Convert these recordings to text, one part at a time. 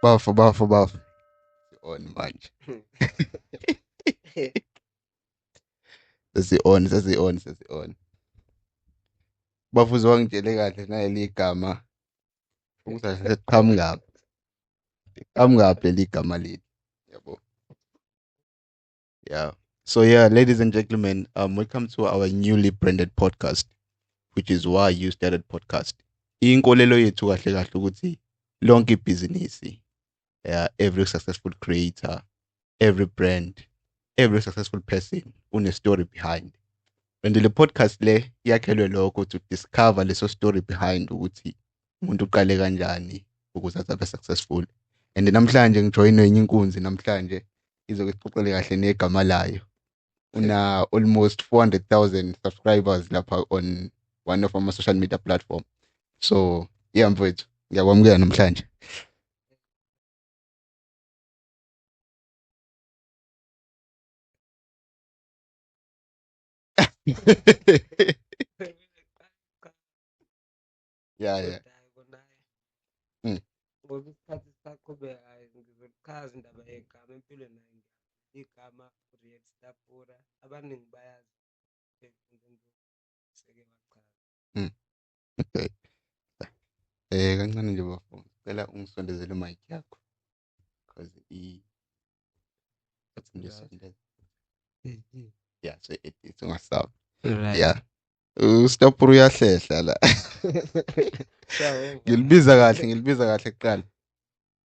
Bafo bafo bafo. On manje. Sesi on, sesi on, sesi on. Bafo uzongitshele kahle naleli gama ukuthi seliqhamukaphi. Liqhamukaphi leli gama leli. Yabo. Yeah. So yeah, ladies and gentlemen, welcome to our newly branded podcast, which is Why You Started Podcast. Inkolelo yethu kahle kahle ukuthi lonke ibhizinisi, yeah, every successful creator, every brand, every successful person une story behind. And le podcast le yakhelwe lokho to discover leso story behind ukuthi umuntu uqale kanjani ukuze abe successful. And namhlanje ngijoyinwe enye inkunzi namhlanje izokuxoxela kahle negama layo. Una almost 400,000 subscribers lapha on one of our social media platform. So yeah mfowethu, ngiyakwamukela namhlanje. Yeah, yeah. Ngoba isikhathi sisaqhubeka ngizochaza indaba yegama empilweni igama Uriel Stapura abaningi bayazi seke wachaza. Okay. Kancane nje bafo, ngicela ungisondezele mic yakho because i athi ngisondeze. Yeah, so it's ungasabi. Right. Yeah. UStapura uyahlehla la. Ngilibiza kahle, ngilibiza kahle kuqala.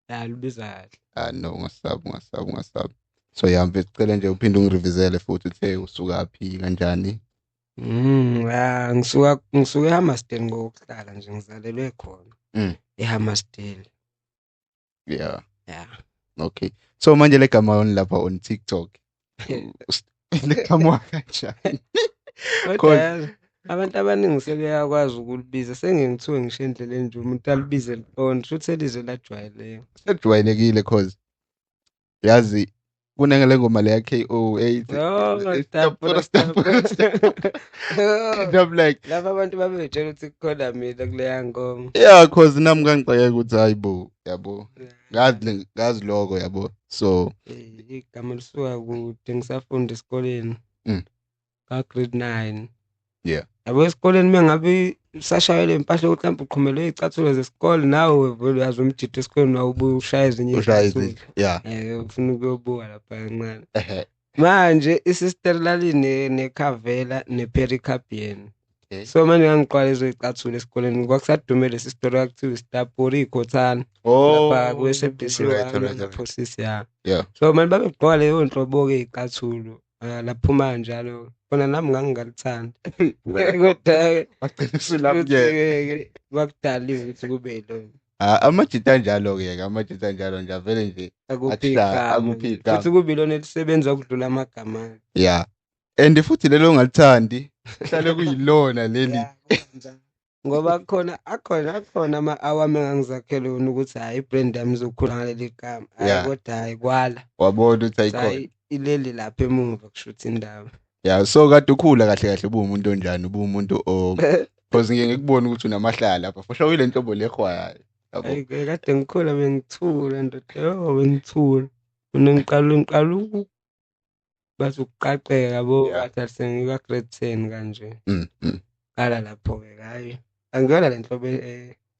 Ya, libiza kahle. Ah no, ungasabi, ungasabi, ungasabi. So yeah, mfethu cela nje uphinde ungirevisele futhi uthe usukaphi kanjani? Ngisuka eHammersdale ngokuhlala nje, ngizalelwe khona. eHammersdale. Yeah. Yeah. Okay. So manje le gama on lapha on TikTok. Liqhamuka kanjani? Kodwa abantu abaningi sebeyakwazi ukulibiza, sengingithiwe ngisho endleleni nje umuntu alibize liqonde, shuthi selizwe lajwayeleka. Selijwayelekile cause yazi kunengale ngoma le ya KO eyithi Stapura, Stapura, Stapura. And I'm like laba abantu babetshela ukuthi kukhona mina kuleya ngoma. Yeah, cause nami ngangixakeka ukuthi hayibo, yabo. Ngazi lokho yabo. So igama lisuka kude ngisafunda esikoleni. Ka grade 9. Yeah. Yabo esikoleni mengabe usashayela impahla ukuthi mhlawumbe uqhumelwe izicathulo zesikole nawe vele uyazi umjito esikoleni wawubuya ushaya ezinye izicathulo. Yeah. Ufuna ukuyobuka lapha kancane. Manje isister laline nekhavela nePericarpian. So manje ngangiqala izicathulo esikoleni kwakusadume lesi story akuthiwa Stapura ikhothana. Lapha ku-SABC lapho sisi ya. Yeah. So manje babegqoka leyo nhlobo ke izicathulo. Laphuma kanjalo. Khona nami ngangingalithanda. Kodwa wagcina usulamukela. Kwakudaliwe ukuthi kube yilona. Amajita anjalo ke, amajita anjalo nje avele nje akuphi igama. Futhi kube ilona elisebenza ukudlula amagama. Yeah. And futhi lelo ongalithandi hlale kuyilona leli. Ngoba khona akhona ama awami engangizakhele wona ukuthi hayi ibrand yami izokhula ngaleli gama. Hayi kodwa hayi kwala. Wabona ukuthi ayikhona. Ileli lapha emuva kushuthi indaba. Yeah, so kade ukhula kahle kahle ubuwumuntu onjani, ubuwumuntu o because ngike ngikubona ukuthi unamahlala lapha. For sure ile nhlobo lehwayayo. Yabo. Hayi kade ngikhula bengithula ndoda, yo bengithula. Mina ngiqala bathi ukuqaqeka yabo ngathi sengika grade 10 kanje. Qala lapho ke hayi. Angiyona le nhlobo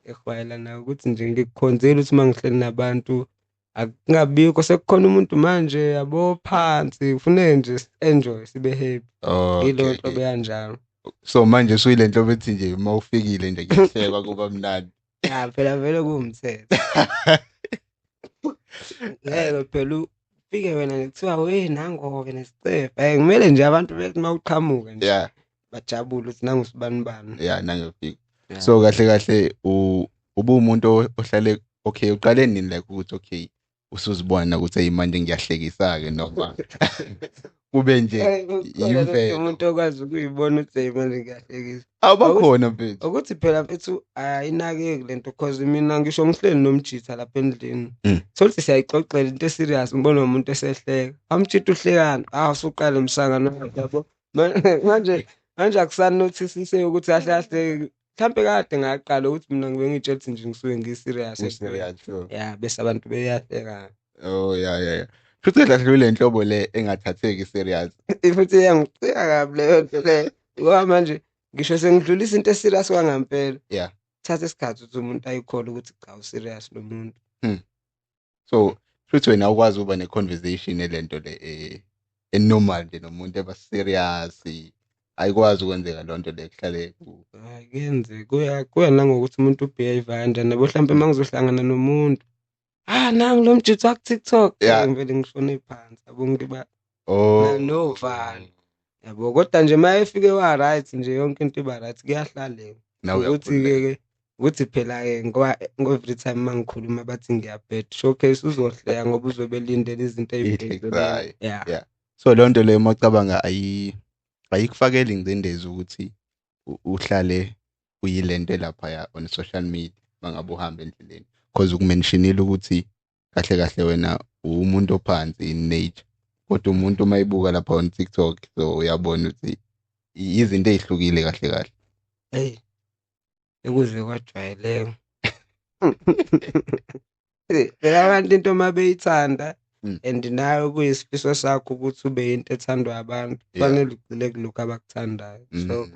ehwayelana ukuthi nje ngikukhonzile ukuthi mangihleli nabantu akungabikho sekukhona umuntu manje yabo phansi kufuneka nje enjoy sibe happy. Yilo nhlobo kanjalo. So manje usuyile nhlobo ethi nje uma ufikile nje kuyahlekwa kuba mnandi. Ya phela vele kuwumthetho. Ngeke phela ufike wena kuthiwa we nango-ke nesicefe. Hayi kumele nje abantu bethi uma uqhamuka nje bajabule ukuthi nangu sibani bani. Yeah, nangiyofika. So kahle kahle ubuwumuntu ohlale okay uqale nini like ukuthi okay usuzibona ukuthi hey manje ngiyahlekisa ke noma kube nje imvelo umuntu okwazi ukuyibona ukuthi hey manje ngiyahlekisa. Abakhona mfethu ukuthi phela mfethu ayinakeki lento cause mina ngisho ngihleli nomjitha lapha endlini. Thola siyayixoxela into eserious ngibona umuntu esehleka. Amjitha uhlekana, usuqala umsangano yabo. Manje akusani notice ukuthi kahle kahle Mhlampe kade ngaqala ukuthi mina ngibe ngitshela ukuthi nje ngisuke ngi-serious. U-serious, sure. Yeah, bese abantu beyahleka. Oh yeah. Futhi kahle kule nhlobo le engathatheki serious. Futhi iyangicika kabi leyo nto leyo. Ngoba manje ngisho sengidlulisa into e-serious kwangampela. Yeah. Thatha isikhathi ukuthi umuntu ayikhole ukuthi cha u-serious lo muntu. So futhi wena awukwazi ukuba ne-conversation elento le e-normal nje nomuntu eba serious. Ayikwazi ukwenzeka loo nto le kuhlale Hayi kuyenzeka, kuya nangokuthi umuntu u-behave kanjani. Yabo hlampe uma ngizohlangana nomuntu, nangu lo mjitha waku-TikTok. Ngivele ngishone phansi yabo ngiba novalo. Yabo kodwa nje uma efike wa-right nje yonke into iba right kuyahlaleka. Ukuthi-ke ukuthi phela-ke ngoba every time uma ngikhuluma bathi ngiyabheda. Showcase uzohleka ngoba uzobe elindele izinto ey'bhedile. Yeah. So leyo nto leyo uma ucabanga ayikufakeli ingcindezi ukuthi uhlale uyilento laphaya on social media mangabe uhamba endleleni, because ukumentionile ukuthi kahle kahle wena umuntu ophansi in nature, kodwa umuntu uma ebuka lapha on TikTok so uyabona ukuthi izinto ezihlukile kahle kahle. Hey, ekuze kwajwayeleka. Phela abantu into uma beyithanda and nawe kuyisifiso sakho ukuthi ube into ethandwa abantu, kufanele ugxile kulokhu abakuthandayo. So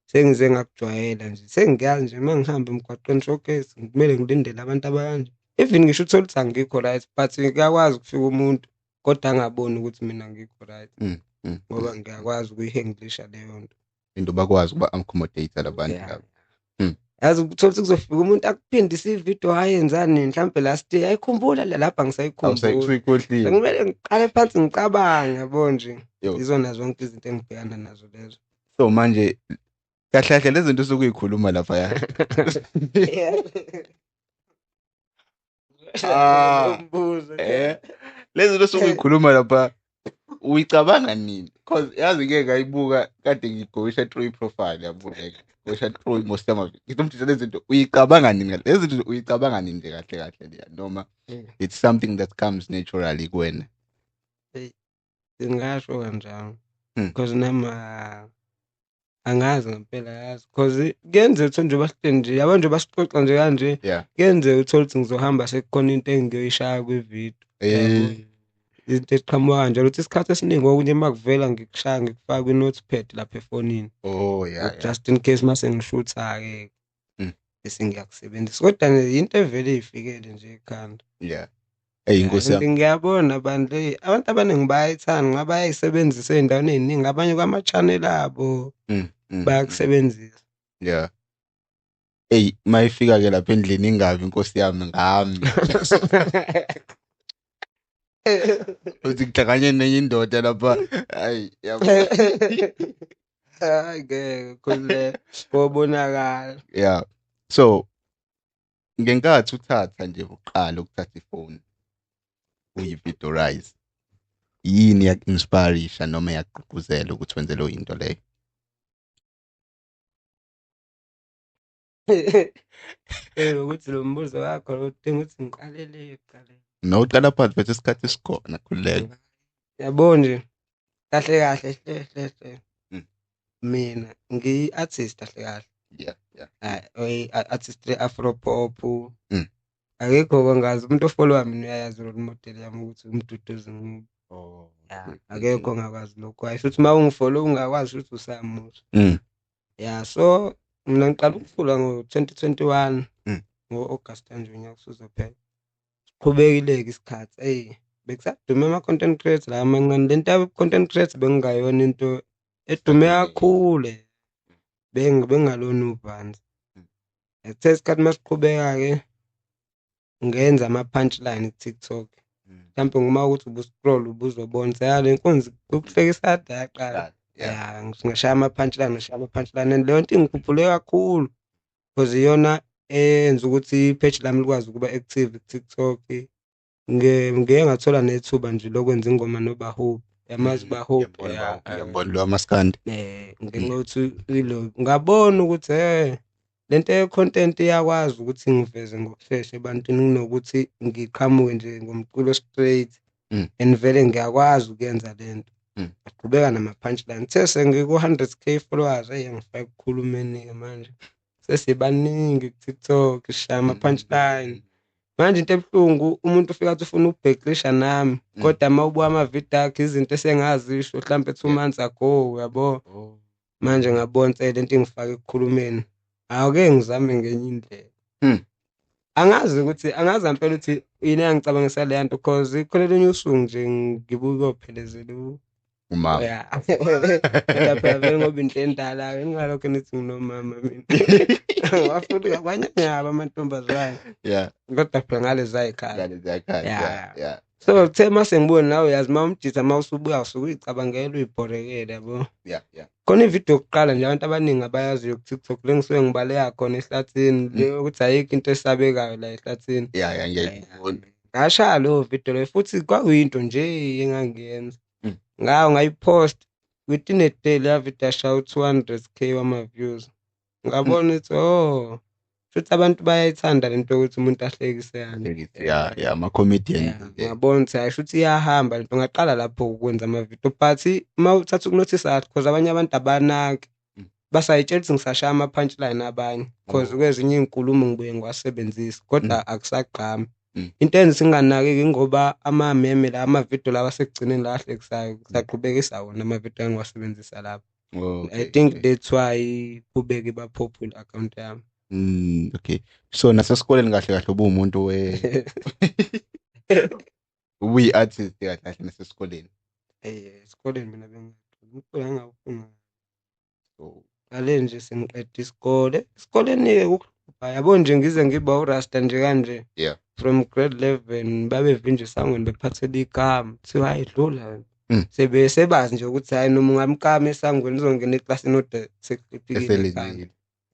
sengize ngakujwayela nje, sengiyazi nje uma ngihamba emgwaqeni showcase kumele ngilindele abantu abakanje. Even ngisho uthole ukuthi angikho right, but kuyakwazi ukufika umuntu kodwa angaboni ukuthi mina angikho right, ngoba ngiyakwazi ukuyihandlisha leyo nto. Into bakwazi ukuba accommodate labantu laba. Yazi uthola ukuthi kuzofika umuntu akuphindise ividiyo ayenzani mhlampe last year, ayikhumbula le lapha ngisayikhumbula. Sekumele ngiqale phansi ngicabange yabo nje. Izona zonke izinto engibhekana nazo lezo. So manje kahle kahle lezi zinto osukuyikhuluma lapha ya. Lezi zinto osukuyikhuluma lapha uyicabanga nini? Because yazi ngeke ngayibuka kade ngigoisha through i-profile yabo like gosha through most of ngithi lezi zinto uyicabanga nini? Lezi zinto uyicabanga nini nje kahle kahle leya, noma it's something that comes naturally kuwena? Ngingasho kanjalo because nama angazi ngempela yazi, because kuyenzeka uthole njengoba sihleli nje yabo, njengoba sixoxa nje kanje, kuyenzeka uthole ukuthi ngizohamba sekukhona into engiyoyishaya kwividiyo. Izinto eziqhamuka kanjalo ukuthi isikhathi esiningi okunye uma kuvela ngikushaya ngikufaka kwi-notepad lapha efonini. Oh yeah. Just in case mase ngishutha-ke bese ngiyakusebenzisa. Kodwa nje into evele ifikele nje ekhanda. Yeah. Hey inkosi yami. Ngiyabona abantu abantu abaningi bayayithanda ngoba bayayisebenzisa ey'ndaweni ey'ningi, abanye kwama-channel abo bayakusebenzisa. Yeah. Hey mayifika ke lapha endlini ingabi inkosi yami ngami. Uthi kuhlanganye nenye indoda lapha, hayi yabo. Hayi ngeke khulule kobonakala. Yeah. So ngenkathi uthatha nje uqala ukuthatha ifoni uyividorize, yini yaku-inspirisha noma yakugqugquzela ukuthi wenze leyo into leyo? Ukuthi lo mbuzo wakho udinga ukuthi ngiqalele ekuqaleni. No, uqala phansi bese isikhathi sikhona, khululeka. Yabo nje kahle kahle hle hle. Mina ngiyi-artist kahle kahle. Yeah, yeah. Artist le-Afro pop. Akekho ongazi umuntu ofollowa mina uyayazi role model yami ukuthi uMduduzi Ncube. Oh. Akekho ongakwazi lokho. Hayi futhi uma ungifollow ungakwazi ukuthi usamusha. Yeah, so mina ngiqala ukucula ngo-2021 ngo-August nje unyaka usuzophela. Qhubekile-ke isikhathi, eyi bekusadume ama-content creator la amancane. Le nto ya-content creator bekungayona into edume kakhulu, bengalona uvanzi. Ethe isikhathi masiqhubeka-ke ngenza ama-punchline ku-TikTok. Mhlampe nguma ukuthi ubu-scroll ubuzobona ukuthi ya le nkunzi ukuhlekisa kade yaqala. Ya ngishaya ama-punchline, ngishaya ama-punchline and leyo nto ingikhuphule kakhulu because iyona eyenza ukuthi i-page lami likwazi ukuba active ku-TikTok. Ngike ngathola nethuba nje lokwenza ingoma noBahope. Yamazi uBahope. Ngiyambona lo maskandi. Ngenxa yokuthi ilo ngabona ukuthi lento ye-content iyakwazi ukuthi ngiveze ngokushesha ebantwini kunokuthi ngiqhamuke nje ngomculo straight. And vele ngiyakwazi ukuyenza lento. Ngaqhubeka nama-punchline. Kuthe sengiku-100K followers, eyi ngifake ekukhulumeni-ke manje. Sesibaningi ku-TikTok sishaya ama-punchline. Manje into ebuhlungu umuntu ufika athi ufuna ukubheklisha nami kodwa uma ubuka amavidiyo akhe izinto esengazisho mhlampe 2 months ago uyabo. Manje ngabona ukuthi lento ingifake ekukhulumeni. Awuke ngizame ngenye indlela. Angazi ukuthi angazi ngempela ukuthi yini eyangicabangisa le nto cause khona olunye usuku nje ngibuke kophelezela umama. Yeah. Kodwa phela vele ngoba inhle endala ngingalokho nithi nginomama mina. Wafuna kwanyanyaba amantombazane. Yeah. Kodwa phela ngalezi ayikhala. Ngalezi ayikhala. Yeah. Yeah. So kuthe mase ngibona nawe uyazi uma umjitha uma usubuya usuke uyicabangela uyibhorekele yabo. Yeah, yeah. Khona ividiyo yokuqala nje abantu abaningi abayaziyo ku-TikTok le ngisuke ngibaleka khona ehlathini le ukuthi ayikho into esabekayo la ehlathini. Yeah, yeah, ngiyayibona. Ngashaya leyo video leyo futhi kwakuyinto nje engangiyenza. Ngayo ngayipost within a day leya video yashaya u-200K wama-views. Ngabona ukuthi oh futhi abantu bayayithanda lento yokuthi umuntu ahlekise kanje. Yeah, yeah, ama-comedian. Ngabona ukuthi hhayi shuthi iyahamba lento. Ngaqala lapho ukwenza amavidiyo but uma uthatha ukunothisa kahle cause abanye abantu abanaki. Basayitshela ukuthi ngisashaya ama-punchline abanye cause kwezinye iy'nkulumo ngibuye ngiwasebenzise kodwa akusagqami. Into eyenza singanakeki ngoba ama-meme la amavidiyo lawa asekugcineni la ahlekisayo kusaqhubekisa wona amavidiyo engiwasebenzisa lapho. Okay, I think that's why kubeke iba popular account yami. Okay. So nasesikoleni kahle kahle ubuwumuntu we ubuyi-artist kahle kahle nasesikoleni. Esikoleni mina bengingafuni ngawufuna. So ngale nje sengiqeda isikole. Esikoleni-ke ukuhlupha yabo nje ngize ngiba urasta nje kanje. Yeah. From grade 11 babevinjwe esangweni bephathele igama. Kuthiwa hayi dlula. Sebazi nje ukuthi hhayi noma ungamkama esangweni uzongena eklasini kodwa sekuhliphikile ekhanda.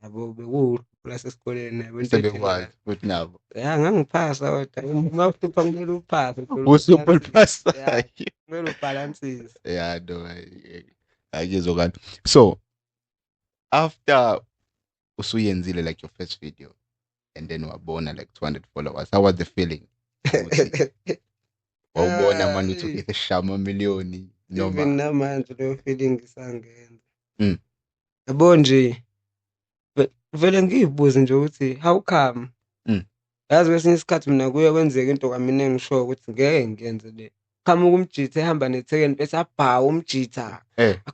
Yabo bekuwuhlupho lasesikoleni yabo into Sebekwazi futhi nabo. Ya ngangiphasa kodwa uma uhlupha kumele uphase. Usuku oluphasayo. Kumele ubhalansise. Yeah, no, ayizokana. So after usuyenzile like your first video and then wabona like 200 followers, how was the feeling? Wawubona manje ukuthi okay seshama miliyoni noma even namanje leyo feeling isangenza. Yabo nje vele ngiyibuze nje ukuthi how come? Yazi kwesinye isikhathi mina kuye kwenzeka into kwamina engisho ukuthi ngeke ngiyenze le. Qhamuka umjitha ehamba nethekeni bese abhawa umjitha.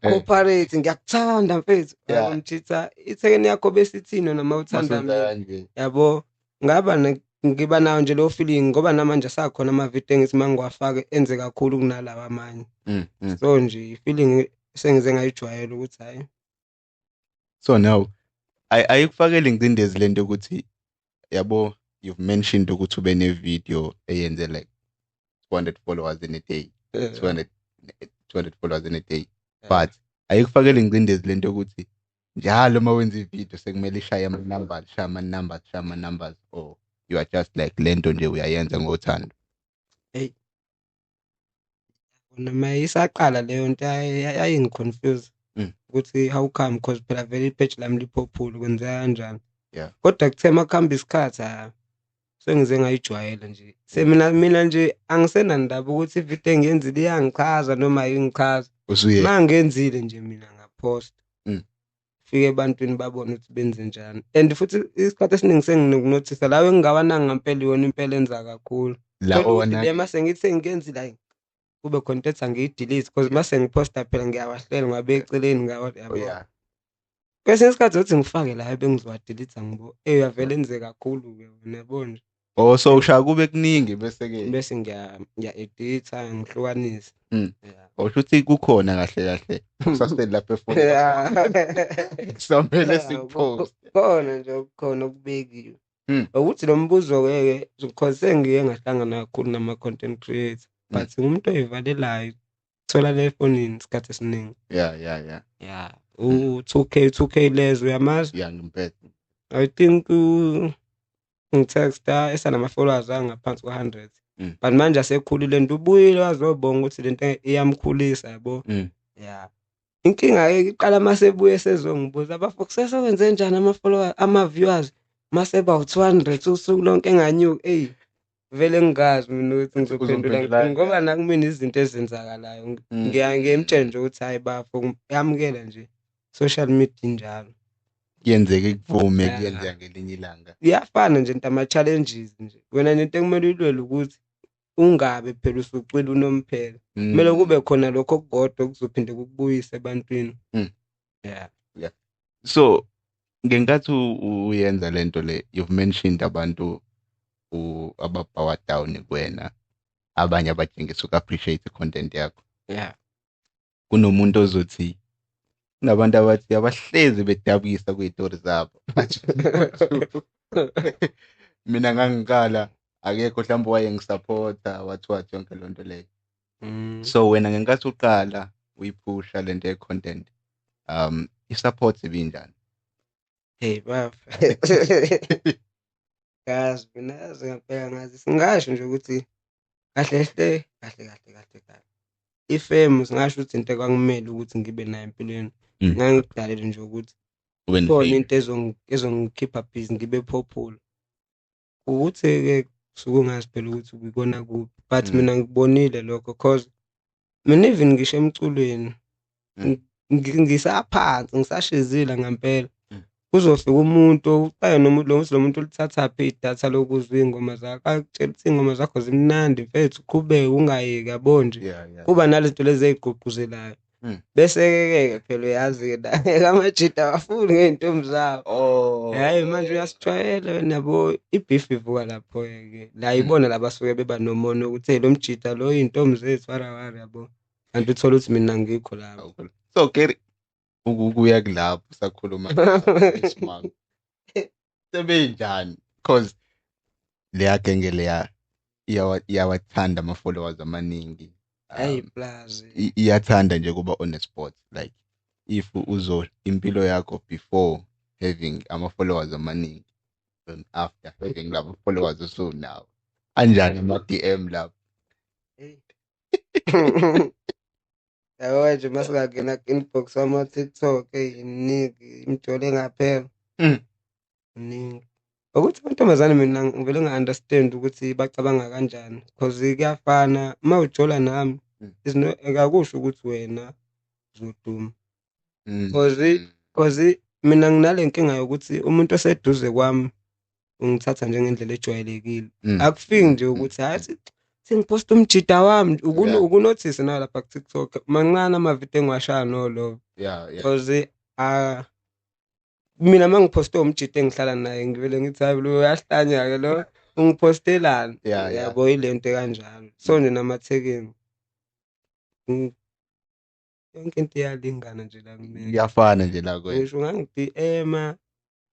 Cooperate ngiyakuthanda mfethu. Umjitha ithekeni yakho besithini noma uthanda mina. Yabo ngaba ngiba nayo nje leyo feeling ngoba namanje asakhona amavidiyo engithi mangiwafake enze kakhulu kunalawa amanye. So nje i-feeling sengize ngayijwayela ukuthi hayi. So now ayikufakeli ingcindezi lento ukuthi yabo you've mentioned ukuthi ube ne video eyenze like 200 followers in a day. 200 followers in a day. But ayikufakeli ingcindezi lento ukuthi njalo uma wenza ivideo sekumele ishaye ama-numbers, ishaye ama-numbers, ishaye ama-numbers, or you are just like lento nje uyayenza ngothando. Hey. Noma isaqala leyo nto yayingiconfuse ukuthi how come because phela vele ipage lami liphophule kwenzeka kanjani. Yeah. Kodwa kuthe makuhamba isikhathi sengize ngayijwayela nje. Semina nje angisenandaba ukuthi ivideo engiyenzile iyangichaza noma ayingichaza. Mangenzile nje mina ngapost. Fike ebantwini babone ukuthi benze njani. And futhi isikhathi esiningi senginokunothisa lawo engingawananga ngempela iwona impela enza kakhulu. La ona le mase ngithi sengiyenzile hayi kube khona into ethi angiyidelete because mase ngiposta phela ngiyawahlela ngabe eceleni ngawa yabo. Yeah. Kwesinye isikhathi uthi ngifake la bengizowadelete ngibo. Uyavele enze kakhulu ke wena yabo nje. Oh so ushaya kube kuningi bese ke bese ngiya-editha ngihlukanise. Yeah. Usho ukuthi kukhona kahle kahle kusasele lapha efonini. Yeah. Kusamele sikupost. Khona nje okukhona okubekiwe. Ukuthi lo mbuzo ke because sengiye ngahlangana kakhulu nama content creator but ngumuntu oyivalelayo thola le efonini isikhathi esiningi. Yeah, yeah, yeah. Yeah. U 2K lezo uyamazi? Yeah, ngimphethe. I think ngitexta esanama followers angaphansi kwa 100. But manje asekhulile nto ubuyile wazobonga ukuthi lento iyamkhulisa yabo. Yeah. Inkinga ke iqala masebuye sezongibuza abafo kusesewenze njani ama followers ama viewers maseba u200 usuku lonke enganyuki. Ey vele ngingazi mina ukuthi ngizophendula ngoba nakumina izinto ezenzakalayo ngiyemtshela nje ukuthi hayi bafo yamukela nje social media injalo. Kuyenzeka ikuvume, kuyenzeka ngelinye ilanga. Iyafana nje into ama-challenges nje. Wena nje into ekumele uyilwele ukuthi ungabe phela usucwila unomphela. Kumele kube khona lokho okukodwa okuzophinde kukubuyise ebantwini. Yeah. Yeah. So ngenkathi uyenza lento le, you've mentioned abantu abapower down kuwena, abanye abatshengisa uku-appreciate i-content yakho. Yeah. Kunomuntu ozothi kunabantu abathi abahlezi bedabukisa kuy'tori zabo. Mina ngangiqala akekho mhlawumbe wayengisupporta wathi yonke loo nto leyo. So wena ngenkathi uqala uyiphusha lento ye-content, i-support ibinjani? Hey baba. Yazi mina yazi ngempela ngazi singasho nje ukuthi kahle hle kahle kahle kahle kahle. Ifemu singasho ukuthi into ekwakumele ukuthi ngibe nayo empilweni. Ngangikudalele nje ukuthi khona into ezongikhipha busy ngibe popular. Ukuthi-ke kusuke ungazi phela ukuthi ikona kuphi, but mina ngikubonile lokho cause mina even ngisho emculweni ngisaphansi ngisashizila ngempela. Kuzofika umuntu uqale noma lo muntu ulithathaphi idatha lokuzwa iy'ngoma zakho, akutshela ukuthi iy'ngoma zakho zimnandi mfethu uqhubeke ungayeki yabo nje. Kuba nalezinto zinto lezi ey'gqugquzelayo. Bese-ke phela uyazi-ke la amajida awafuni ngey'ntombi zabo. Hhayi manje uyasijwayela wena yabo, i-beef ivuka lapho-ke. La ibona la basuke beba nomona ukuthi hey lo mjida lo iy'ntombi zethu wara wara yabo. Kanti uthole ukuthi mina angikho lapho. So Gary, ukuya kulapho sakhuluma isimanga. Sebenjani? Because leya genge leya iyawathanda ama-followers amaningi. Hey plus iyathanda nje kuba on the spot, like if uzo impilo yakho before having ama-followers amaningi and after having labo followers usunawo, anjani ama-DM lapho? Yabo nje masingangena ku-inbox wama-TikTok, eyi iningi imijolo engaphela. Iningi. Ukuthi amantombazane mina ngivele nga-understand ukuthi bacabanga kanjani cause kuyafana uma ujola nami akakusho ukuthi wena uzoduma. Cause mina nginale nkinga yokuthi umuntu oseduze kwami ungithatha njengendlela ejwayelekile. Akufiki nje ukuthi hayi sengiphosta umjida wami ukunothise nawe lapha ku-TikTok mancane amavidiyo engiwashaya no-love. Cause mina uma ngiphoste umjida engihlala naye ngivele ngithi hayi lo uyahlanya-ke lo ungiphostellani. Yabo ile nto kanjalo. So nje namathekeni yonke into iyalingana nje la kumina. Iyafana nje la kwena. Ngisho ungangi-DM-a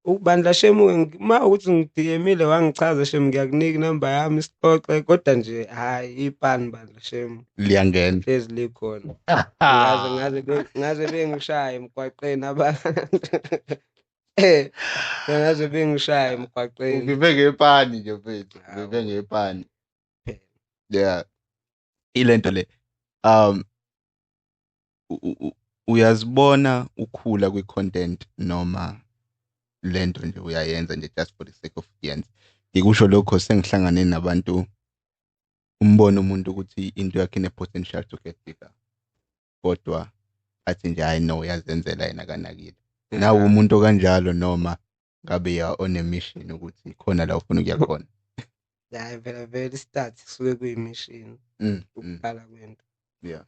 ubandla shemu uma ukuthi ngi-DM-ile wangichaza shemu ngiyakunika inamba yami sixoxe, kodwa nje hhayi ipani bandla shemu. Liyangena. Hlezi likhona. Ngaze bengishaya emgwaqeni abantu. Ngaze bengishaya emgwaqeni. Ngibe ngepani nje mfethu, ngibe ngepani. Yeah. Ilento le. Uyazibona ukhula kwi-content noma lento nje uyayenza nje just for the sake of uyenza? Ngikusho lokho sengihlangane nabantu, umbone umuntu ukuthi into yakhe ine-potential to get bigger, kodwa athi nje hayi no uyazenzela yena kanakile. Nawe umuntu kanjalo noma ngabe ya on a mission ukuthi khona la ufuna ukuya khona? Hayi vele vele start kusuke kuyi-mission ukuqala kwento.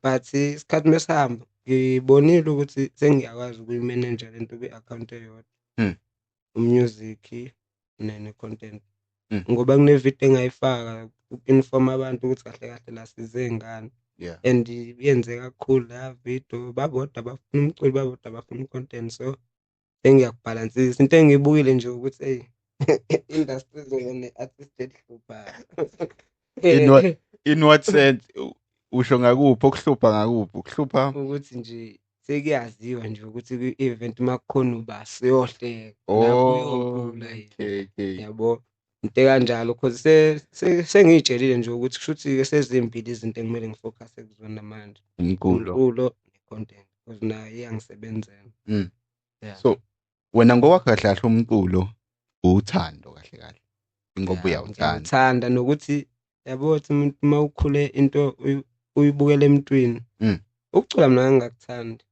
But isikhathi mesihamba ngibonile ukuthi sengiyakwazi ukuyimeneja lento kwi-account eyodwa. Umusic ne-content. Ngoba kune-video engayifaka uku-inform abantu ukuthi kahle kahle la size ngani. And yenze kakhulu la video, babodwa abafuna umculo, babodwa abafuna i-content, so sengiyakubhalansisa. Into engiyibukile nje ukuthi eyi industry izoba ne-artist elihluphayo. In what sense? Usho ngakuphi okuhlupha ngakuphi? Ukuhlupha ukuthi nje sekuyaziwa nje ukuthi kwi-event makukhona uba siyohleka lapho uyocula yena. Yabo into kanjalo cause sengiyitshelile nje ukuthi kushuthi-ke sezimbili izinto ekumele ngifocus kuzona manje. Umculo ne-content cause nayo iyangisebenzela. So wena ngokwakho kahle kahle umculo uthando kahle kahle ngoba uyawuthanda. Ngiyawuthanda nokuthi yabo ukuthi umuntu uma ukhule into uyibukela emntwini. Ukucula mina ngingakuthandi.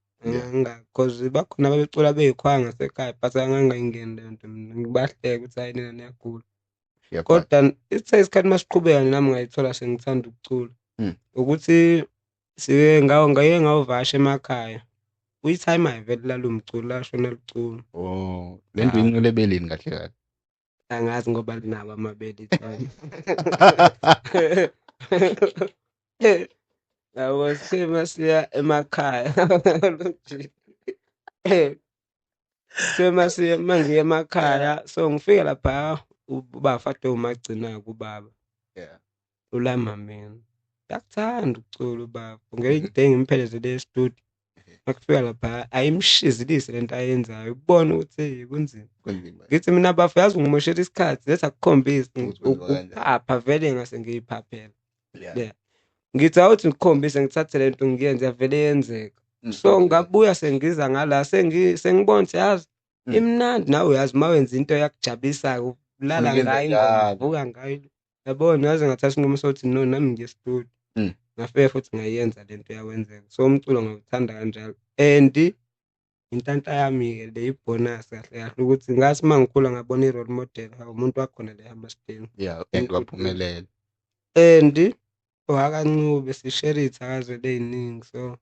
Cause bakhona ababecula beyikhwaya ngasekhaya but angangayingeni leyo nto mina, ngibahleke ukuthi hhayi nina niyagula. Kodwa ithe isikhathi masiqhubeka nami ngayithola sengithanda ukucula. Ukuthi sike ngake ngawuvakasha emakhaya. Uyithayima vele lalo mculo lashona liculo. Oh, le nto incele ebeleni kahle kahle. Angazi ngoba linawo amabele ithayima. Yabo masiya emakhaya. Masiya mangiya emakhaya so ngifike lapha ubafade umagcina-ke ubaba. Yeah. Ulama mina. Uyakuthanda ukucula ubaba. Ngelinye day ngimphelezele e-studio. Makufika lapha ayimshizilise lento ayenzayo. Ubona ukuthi kunzima. Kunzima. Ngithi mina bafo yazi ngimoshela isikhathi lethi akukhombisi Ukuthi kwenziwa kanjani. ukuphapha vele ngase ngiyiphaphela. Yeah. Yeah. Ngithi awuthi ngikukhombise ngithathe lento ngiyenze yavele yenzeka. So ngabuya sengiza ngala sengibona ukuthi yazi imnandi nawe uyazi uma wenza into eyakujabulisayo ulala Unikeza ngayo ingoma njalo. uvuka ngayo. Yabona ngaze ngathatha isinqumo sokuthi no nami ngiye e-studio. Ngafika futhi ngayenza lento yakwenzeka. So umculo ngawuthanda kanjalo. And inhlanhla yami-ke le ibhonasi kahle kahle ukuthi ngathi uma ngikhula ngabona i-role model hawu umuntu wakhona le Hammerstein. Yeah, and waphumelela. And owakaNcube sishare iy'thakazelo ey'ningi so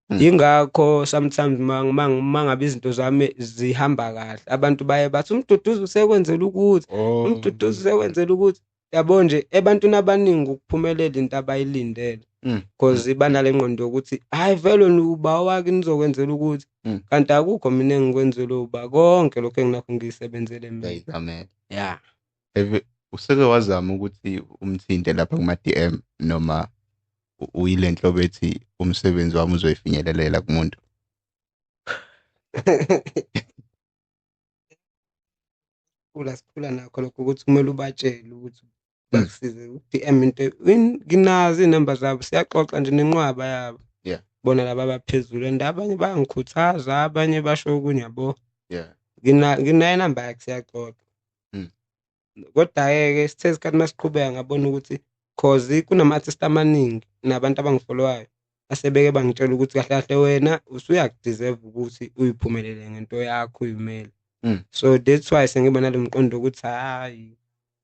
yingakho sometimes mangabe izinto zami zihamba kahle abantu baye bathi uMduduzi usekwenzela ukuthi, uMduduzi usekwenzela ukuthi. Yabo nje ebantwini abaningi ukuphumelela into abayilindele. Cause banale ngqondo yokuthi hhayi vele wena uba wakini uzokwenzela ukuthi, kanti akukho mina engikwenzela uba konke lokhu enginakho ngiyisebenzele mina. Ngiyayizamela. Yeah. Useke wazama ukuthi umthinte lapha kuma-DM noma uyile nhlobo ethi umsebenzi wami uzoyifinyelelela kumuntu? Sikhula nakho lokho ukuthi kumele ubatshele ukuthi bakusize u-DM into nginazo iy'namba zabo siyaxoxa nje nenqwaba yabo. Yeah. Bona laba abaphezulu and abanye bayangikhuthaza abanye basho okunye yabo. Yeah. Nginayo inamba yakhe siyaxoxa. Kodwa-ke sithe isikhathi masiqhubeka ngabona ukuthi cause kunama-artist amaningi nabantu abangifollowayo asebeke bangitshela ukuthi kahle kahle wena usuyakudeserve ukuthi uyiphumelele ngento yakho uyimele. So that's why sengiba nalo mqondo ukuthi hhayi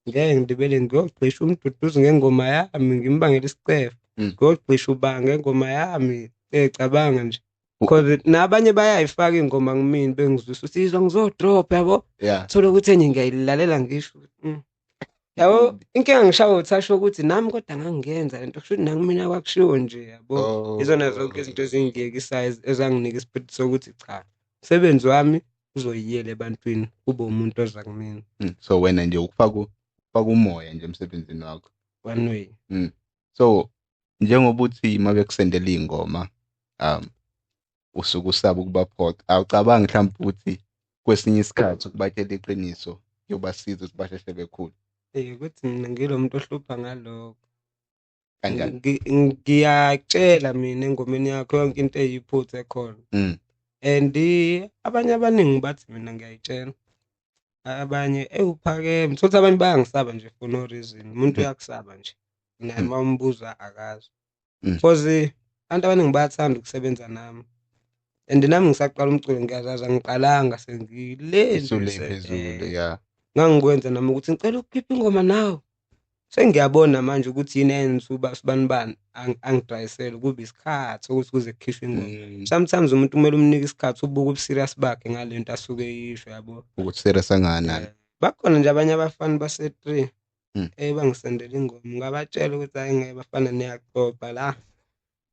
ngeke ngilibele ngiyogqisha uMduduzi ngengoma yami ngimbangele isicefe. Ngiyogqisha uba ngengoma yami cabanga nje. Cause nabanye bayayifaka ingoma kumina bengizwisa ukuthi izwa ngizodrop yabo. Yeah. Thola ukuthi enye ngiyayilalela ngisho. Yabo inkinga ngishawa uthasho ukuthi nami kodwa ngangiyenza lento kusho ukuthi nakumina kwakushiwo nje yabo. Oh. Izona zonke izinto ezingiyekisayo ezanginika isiphetho sokuthi cha umsebenzi wami uzoyiyela ebantwini kube umuntu oza kumina. So wena nje ukufaka umoya nje emsebenzini wakho. One way. So njengoba uthi mabekusendela ingoma usuke usaba ukubaphoxa, awucabangi mhlawumbe ukuthi kwesinye isikhathi ukubatshela iqiniso kuyobasiza ukuthi basheshe bekhule? Ukuthi mina ngilo muntu ohlupha ngalokho. Kanjani? Ngiyakutshela mina engomeni yakho yonke into eyiphutha ekhona. And abanye abaningi bathi mina ngiyayitshela. Abanye uphakeme, thola abanye bayangisaba nje for no reason. Umuntu uyakusaba nje. Naye uma umbuza akazi. Cause abantu abaningi bayathanda ukusebenza nami. And nami ngisaqala umculo ngiyazazi angiqalanga sengile nje Usule phezulu, yeah. Ngangikwenza nami ukuthi ngicela ukukhipha ingoma nawe. Sengiyabona manje ukuthi yini eyenza uba sibani bani angidrayisele kube isikhathi ukuthi kuze kukhishwe ingoma. Sometimes umuntu kumele umnike isikhathi ubuke ubuserious bakhe ngale nto asuke eyisho yabo. Ukuthi serious kangakanani. Bakhona nje abanye abafana base-3 bangisendela ingoma ngabatshela ukuthi hayi ngeke bafana niyaxoxa la.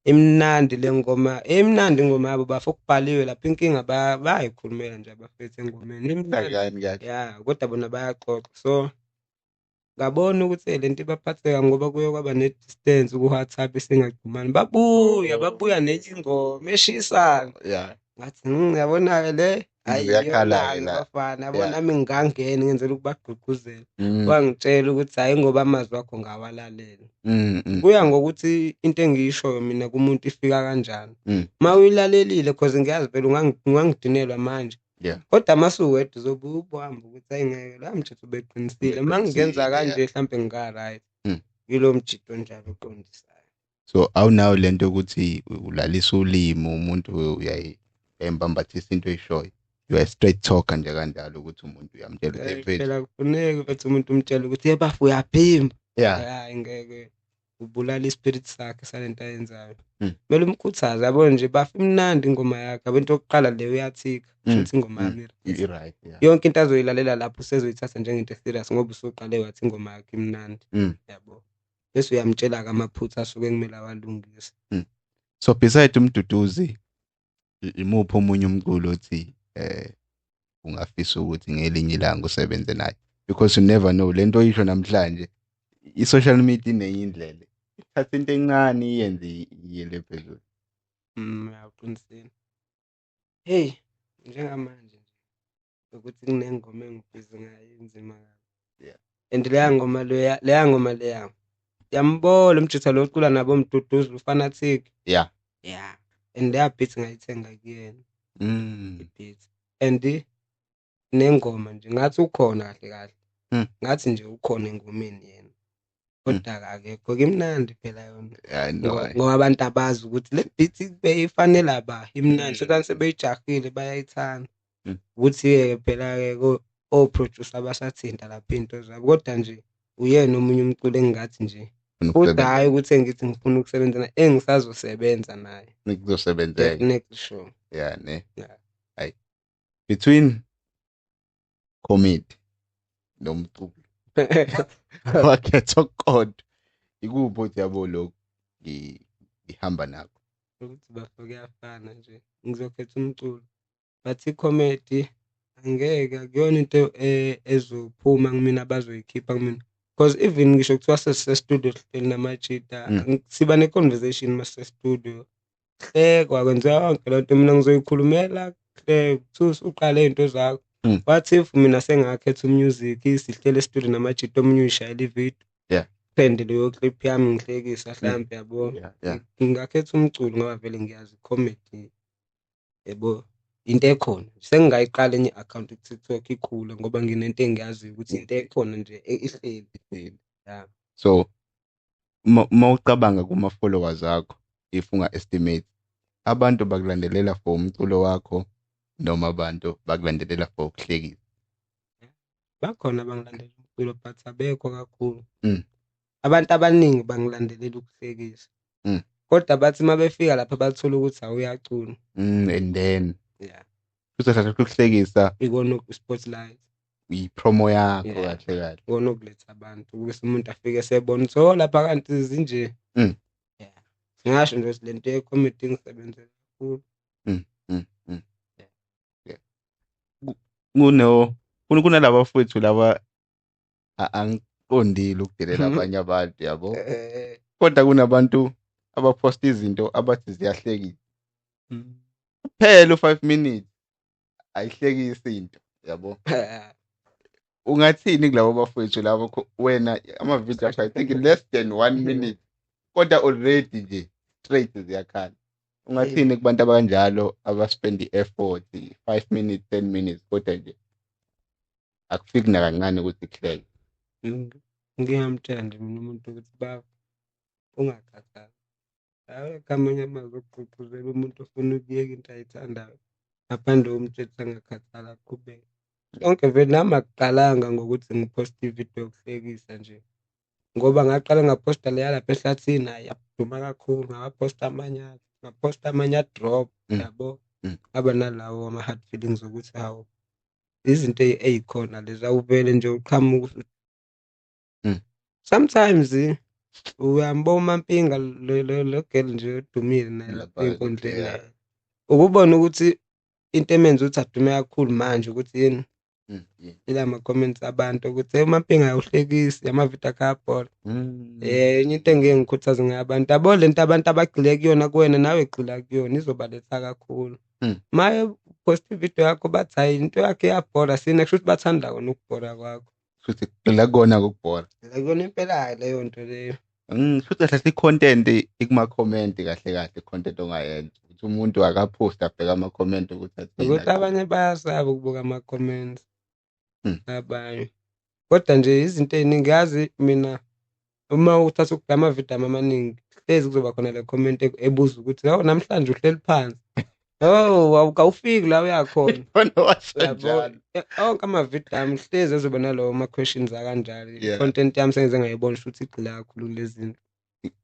Imnandi le ngoma, imnandi ingoma yabo bafo kubhaliwe lapha inkinga bayayikhulumela nje abafethu engomeni. Imnandi. Kanjani kahle. Yeah, kodwa bona bayaxoxa. So ngabona ukuthi lento ibaphatheka ngoba kuye kwaba ne-distance ku-WhatsApp esingaxhumani. Babuya nenye ingoma eshisayo. Yeah. Ngathi ngiyabona-ke le, hhayi Ziyakhala-ke iyona-ke la. bafana, yabo Yeah. nami ngingangena ngenzela ukubagqugquzela. Wangitshela ukuthi hhayi ngoba amazwi akho ngawalalela. Kuya ngokuthi into engiyishoyo mina kumuntu ifika kanjani. Uma uyilalelile cause ngiyazi phela ungangidinelwa manje. Yeah. Kodwa masuwedwa uzobe ubuhamba ukuthi hhayi ngeke lo mthetho ubeqinisile. Uma ngingenza Ubeqinisile, kanje yeah. mhlampe nginga-right. Yilo mjito njalo oqondisayo. So awunayo lento yokuthi ulalisa ulimi umuntu uyayembambathisa into oyishoyo. You are a straight talker nje kanjalo ukuthi umuntu uyamtshela ukuthi, "Hey, mfethu." Phela kufuneki mfethu umuntu umtshele ukuthi, "Hey bafo, uyaphimba." Hhayi ngeke, ubulala i-spirit sakhe salento ayenzayo. Kumele umkhuthaze, yabo nje bafo, imnandi ingoma yakho. Yabo into yokuqala le uyathika, kusho ukuthi ingoma yami i-right. I-right, yeah. Yonke into azoyilalela lapho usezoyithatha njengento e-serious ngoba usuqale wathi ingoma yakho imnandi. Yabo. Bese uyamtshela-ke amaphutha asuke kumele awalungise. So beside uMduduzi, imuphi omunye umculo othi ungafisa ukuthi ngelinye ilanga usebenze naye? Because you never know, lento oyisho namhlanje, i-social media inenye indlela. Ithatha into encane iyenze iyele phezulu. Uyaqinisile. Hey, njengamanje nje ukuthi kunengoma engibhizi ngayo inzima kabi. And leya ngoma leya, leya ngoma leya yambola umjitha lo ocula nabo Mduduzi uFanatic. Yeah. And leya beat ngayithenga kuyena. I-beat. And nengoma nje ngathi ukhona kahle kahle. Ngathi nje ukhona engomeni yena. Kodwa akekho, kimnandi phela yona. Yeah, no, I Ngoba abantu abazi ukuthi le beat beyifanele ba imnandi. Sokanti sebeyijahile bayayithanda. Ukuthi-ke phela-ke o-producer basathinta lapha iy'nto zabo. Kodwa nje uyena omunye umculo engingathi nje Ufuna futhi ukusebenza. hhayi ukuthi engithi ngifuna ukusebenza naye, engisazosebenza naye. Nikuzosebenzeka. Definitely sure. Yeah, ne. Yeah. Hayi. Between comedy nomculo. Wakhetha okukodwa. Ikuphi othi yabo lokhu ngihamba nakho? Ukuthi bafo kuyafana nje. Ngizokhetha umculo. But i-comedy angeke, akuyona into ezophuma kumina, abazoyikhipha kumina. Because even ngisho kuthiwa sesise-studio sihleli namajita, siba ne-conversation masise-studio. Kuhlekwa, kwenziwa yonke lento, mina ngizoyikhulumela, kuhlekwe, kuthiwa usuqale iy'nto zakho. What if mina sengakhetha u-music, sihleli e-studio namajita, omunye uyishayela ividiyo. Trend leyo clip yami ngihlekisa hlampe yabo. Ngingakhetha umculo ngoba vele ngiyazi i-comedy yabo into ekhona. Sengingayiqala enye i-account ku-TikTok ikhule ngoba nginento engiyaziyo ukuthi into ekhona nje ihleli. Ihleli. Yeah. So uma ucabanga kuma followers akho, if unga estimate, abantu bakulandelela for umculo wakho noma abantu bakulandelela for ukuhlekisa? Bakhona abangilandelela umculo but abekho kakhulu. Abantu abaningi bangilandelela ukuhlekisa. Kodwa bathi uma befika lapha bathola ukuthi awuyacula. And then Yeah. Kuzothatha ukuhlekisa. Ikona ku-spotlight. I-promo yakho Yeah. kahle kahle. Ikona okuletha abantu ukuthi umuntu afike esebona ukuthi oh lapha kanti zinje. Yeah. Singasho nje ukuthi lento ye-comedy ingisebenzela kakhulu. Yeah. Yeah. Kunalaba bafowethu laba angiqondile ukudelela abanye abantu yabo. Kodwa kunabantu abaposta izinto abathi ziyahlekisa. Kuphela u5 minutes ayihlekisi into yabo. Ungathini kulabo bafowethu labo wena ama-video akho I think less than 1 minute kodwa already nje straight ziyakhala. Ungathini kubantu abanjalo abaspend i-effort 5 minutes 10 minutes kodwa nje akufiki nakancane ukuthi kuhleke? Ngiyamtshela nje mina umuntu ukuthi baba ungakhathali. Awekho amanye amazwi okugqugquzela umuntu ofuna ukuyeka into ayithandayo ngaphandle komtshela ukuthi angakhathali aqhubeke. Sonke vele nami akuqalanga ngokuthi ngiphoste ividiyo yokuhlekisa nje. Ngoba ngaqala ngaphosta leya lapha ehlathini, hhayi yaduma kakhulu, ngaphosta amanye, ngaphosta amanye a-drop, yabo. Ngaba nalawo ama-hard feelings ukuthi hawu izinto ey'khona lezi awuvele nje uqhamuke Sometimes uyambona uMampinga lo girl nje odumile naye lapha Lapha, ey'nkundleni. yeah. Ukubona ukuthi into emenza ukuthi adume kakhulu manje ukuthi yini? Ila ma-comments abantu ukuthi hey uMampinga awuhlekisi, amavidiyo akhe ayabhora. Enye into engike ngikhuthaze ngayo abantu, yabo lento abantu abagxile kuyona kuwena nawe gxila kuyona izobaletha kakhulu. Maye post ividiyo yakho bathi hhayi into yakhe iyabhora, sina kusho ukuthi bathanda kona ukubhora kwakho. Futhi gxila kukona ukubhora. Gxila kuyona impela leyo nto leyo. Futhi kahle kahle i-content ikuma-comment kahle kahle i-content ongayenza. Ukuthi umuntu akaphosti abheke ama-comment ukuthi athini. Ukuthi abanye bayasaba ukubuka ama-comments. Abanye. Kodwa nje izinto ey'ningi yazi mina uma uthatha ukubheka amavidiyo ami amaningi Hlezi kuzoba khona le comment ebuza ukuthi oh namhlanje uhleli phansi. Oh awufiki la uyakhona. Khona washo Uyabo? njalo. Onke amavidiyo ami hlezi ezoba nalawo ma-questions akanjalo. Yeah. I-content yami sengize ngayibona ukuthi igxila kakhulu kulezi zinto.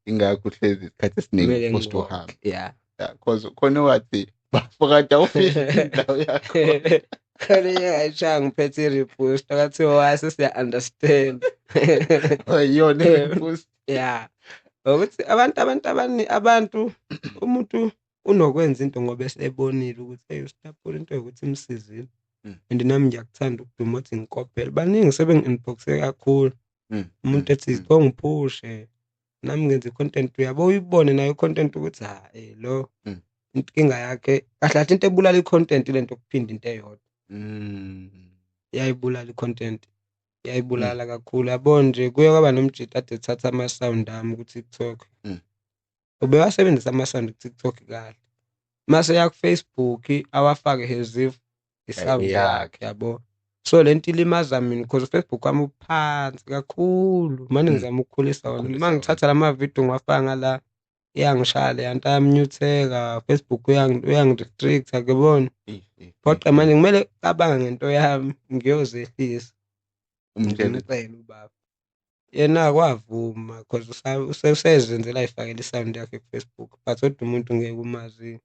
Ingakho uhlezi isikhathi esiningi Kumele post ngiwalk. uhambe. Yeah. Yeah, cause khona wathi bafo kade awufiki la uyakhona. Khona ngayishaya ngiphethe i-repost kwathiwa sesiya-understand. Oh, iyona i-repost. Yeah. Ukuthi abantu abantu abani abantu umuntu unokwenza into ngoba esebonile ukuthi hey usitapula into yokuthi imsizile. And nami ngiyakuthanda ukuduma ukuthi ngikopele. Baningi sebengi-inbox-e kakhulu. Umuntu ethi ngiphushe. Nami ngenza i-content uyabo uyibone nayo i-content ukuthi ha lo inkinga yakhe kahle kahle into ebulala i-content lento ukuphinda into eyodwa. Iyayibulala i-content. Iyayibulala kakhulu. Yabo nje kuye kwaba nomjita ade ethatha ama-sound ami ku-TikTok. Ubewasebenzisa ama-sound ku-TikTok kahle. Mase eya ku-Facebook awafake as if i-sound yakhe yabo. So lento ilimaza mina because uFacebook wami uphansi kakhulu. Mane ngizama ukukhulisa wona. Ukukhulisa Uma ngithatha lama video ngiwafaka ngala iyangishaya le nto ayamnyutheka, Facebook uyangi-restrict akubona. Phoqa manje kumele cabanga ngento yami ngiyozehlisa. Umtshele. Ngimcele ubaba. Yena kwavuma because usezenzela ayifakele i-sound yakhe ku-Facebook but kodwa umuntu ngeke umazi.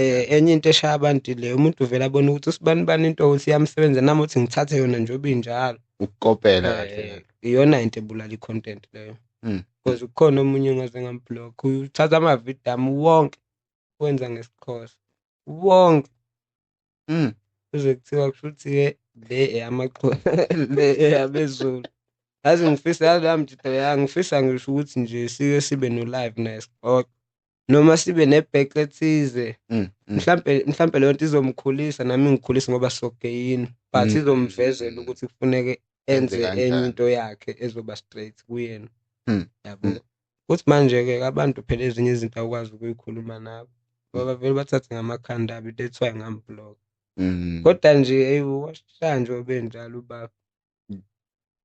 Enye into eshaya abantu le umuntu uvela abone ukuthi usibani bani into ukuthi iyamsebenza nami uthi ngithathe yona njengoba injalo. Ukukopela kahle. Iyona into ebulala i-content leyo. Because kukhona omunye ongaze ngamblock uthatha amavidiyo ami wonke wenza ngesiXhosa wonke. Kuze kuthiwa kusho ukuthi-ke le eyamaXhosa le eyabezulu. Yazi ngifisa yazi la mjita ya ngifisa ngisho ukuthi nje sike sibe no live naye sixoxe noma sibe nebheke ethize. Mhlambe leyo nto izomkhulisa nami ngikhulise ngoba sogeyini but izomvezela ukuthi kufuneke enze enye into yakhe ezoba straight kuyena. Yabo. Kuthi manje ke abantu phela ezinye izinto awukwazi ukuyikhuluma nabo ngoba vele bathathe ngamakhanda abo, that's why ngamblock. Kodwa nje hey washaya nje obenjalo ubaba.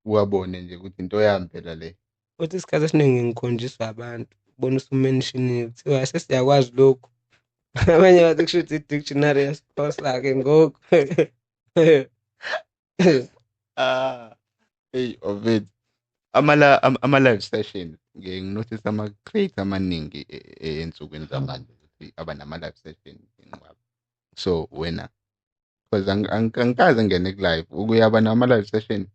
Wabone nje ukuthi into yami phela le. Futhi isikhathi esiningi ngikhonjiswa abantu ubona usumentionile kuthiwa sesiyakwazi lokhu. Abanye bathi kusho ukuthi i-dictionary yesiXhosa ke ngoku. Hey Ovid, ama live session ngiye nginotice ama creator amaningi ensukwini zamanje ukuthi aba nama live session inqwaba. So wena because angikaze ngene ku live ukuyaba nama live session.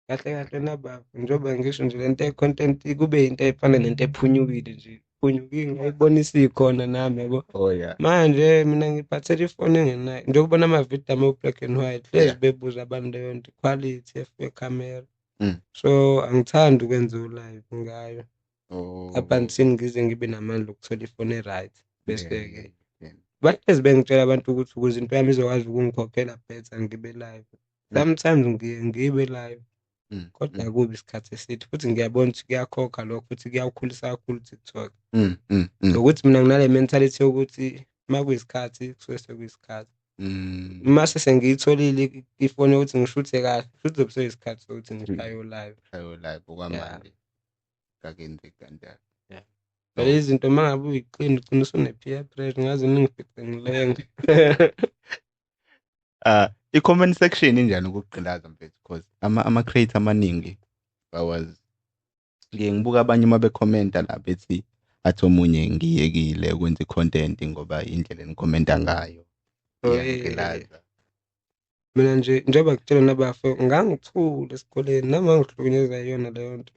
Kahle kahle nababa njengoba ngisho nje lento ye-content kube into efana nento ephunyukile nje. Phunyukile ngayibona isikhona nami yabo. Oh yeah. Manje mina ngiphathele ifoni engenayo njengoba amavidiyo ami black and white hlezi bebuza abantu leyo nto quality yekhamera. So angithandi ukwenza u-live ngayo. Up until ngize ngibe namandla okuthola ifoni e-right bese ke bahlezi bengitshela abantu ukuthi ukuze into yami izokwazi ukungikhokhela better ngibe live. Sometimes ngiye ngibe live. Kodwa akubi isikhathi eside futhi ngiyabona ukuthi kuyakhokha lokho futhi kuyawukhulisa kakhulu TikTok. Ukuthi mina nginale mentality yokuthi uma kuyisikhathi kusuke sekuyisikhathi. Mase sengiyitholile ifoni yokuthi ngishuthe kahle futhi kuzobe sekuyisikhathi sokuthi ngishaye live. Shaye live okwamanje. Kakenzeki kanjalo. Yeah. Phela izinto uma ngabe uyiqina ugcina usune-peer pressure ngaze ningifice ngilenga. I-comment section injani ukugqilaza mfethu because ama creator amaningi ngiye ngibuka abanye uma bekhomenta la bethi athi omunye ngiyekile ukwenza i-content ngoba indlela enikhomenta ngayo iyangigqilaza. Mina nje njengoba ngikutshela nabafo ngangithula esikoleni nami ngangihlukunyezwa yiyona leyo nto.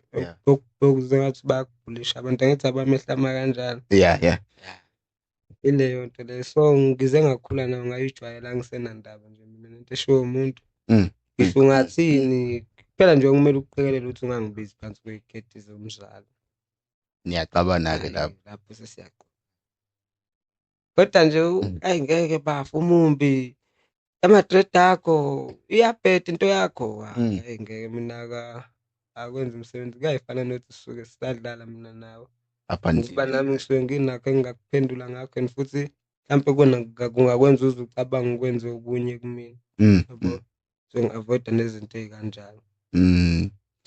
Okuze ngathi bayakubhulisha abantu angithi abamehla ama kanjalo. Yeah, yeah. Ileyo nto leyo. So ngize ngakhula nayo ngayijwayela ngisenandaba nje mina nento eshiwo umuntu. Ngisho ungathini kuphela nje kumele ukuqikelele ukuthi ungangibizi phansi kwey'keti zomzali. Niyaxabana-ke lapho. Lapho sesiyaqala. Kodwa nje ayi ngeke bafo umumbi ama-dread akho iyabheda into yakho. Hayi ngeke mina akwenza umsebenzi kuyayifana nokuthi sisuke sisadlala mina nawe. Ngoba nami ngisuke nginakho engingakuphendula ngakho and futhi mhlampe kona kungakwenza uze ucabange ukwenza okunye kumina. Yabo. So ngi-avoid-a nezinto ey'kanjalo.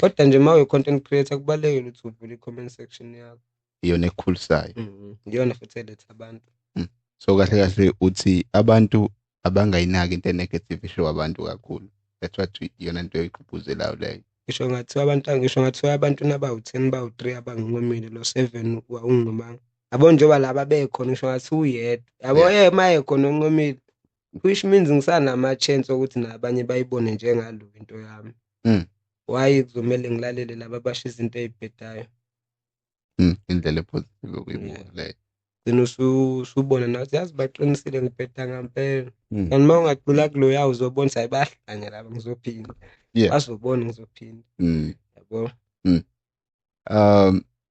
Kodwa nje uma uyi-content creator kubalulekile ukuthi uvule i-comment section yakho. Iyona ekukhulisayo. Iyona futhi eletha abantu. So kahle kahle uthi abantu abangayinaki into e-negative ishiwo abantu kakhulu. That's what iyona into oyigqugquzelayo leyo. Ngisho ngathiwa abantu, ngisho ngathiwa abantu nabawu-10 bawu-3 abanginqomile, lo 7 awungincomanga. Yabo njengoba laba bekhona ngisho ngathi uyedwa. Yabo uma ekhona onqomile, which means ngisanama-chance okuthi nabanye bayibone njengalo into yami. Why kuzomele ngilalele laba abasho izinto ey'bhedayo? Indlela e-positive yokuyibuka leyo. Gcina usubona nawe yazi baqinisile ngibheda ngempela. Kanti uma ungagxila kuloya uzobona ukuthi hayi bayahlanya laba ngizophinda. Bazobona ngizophinda. Yabo.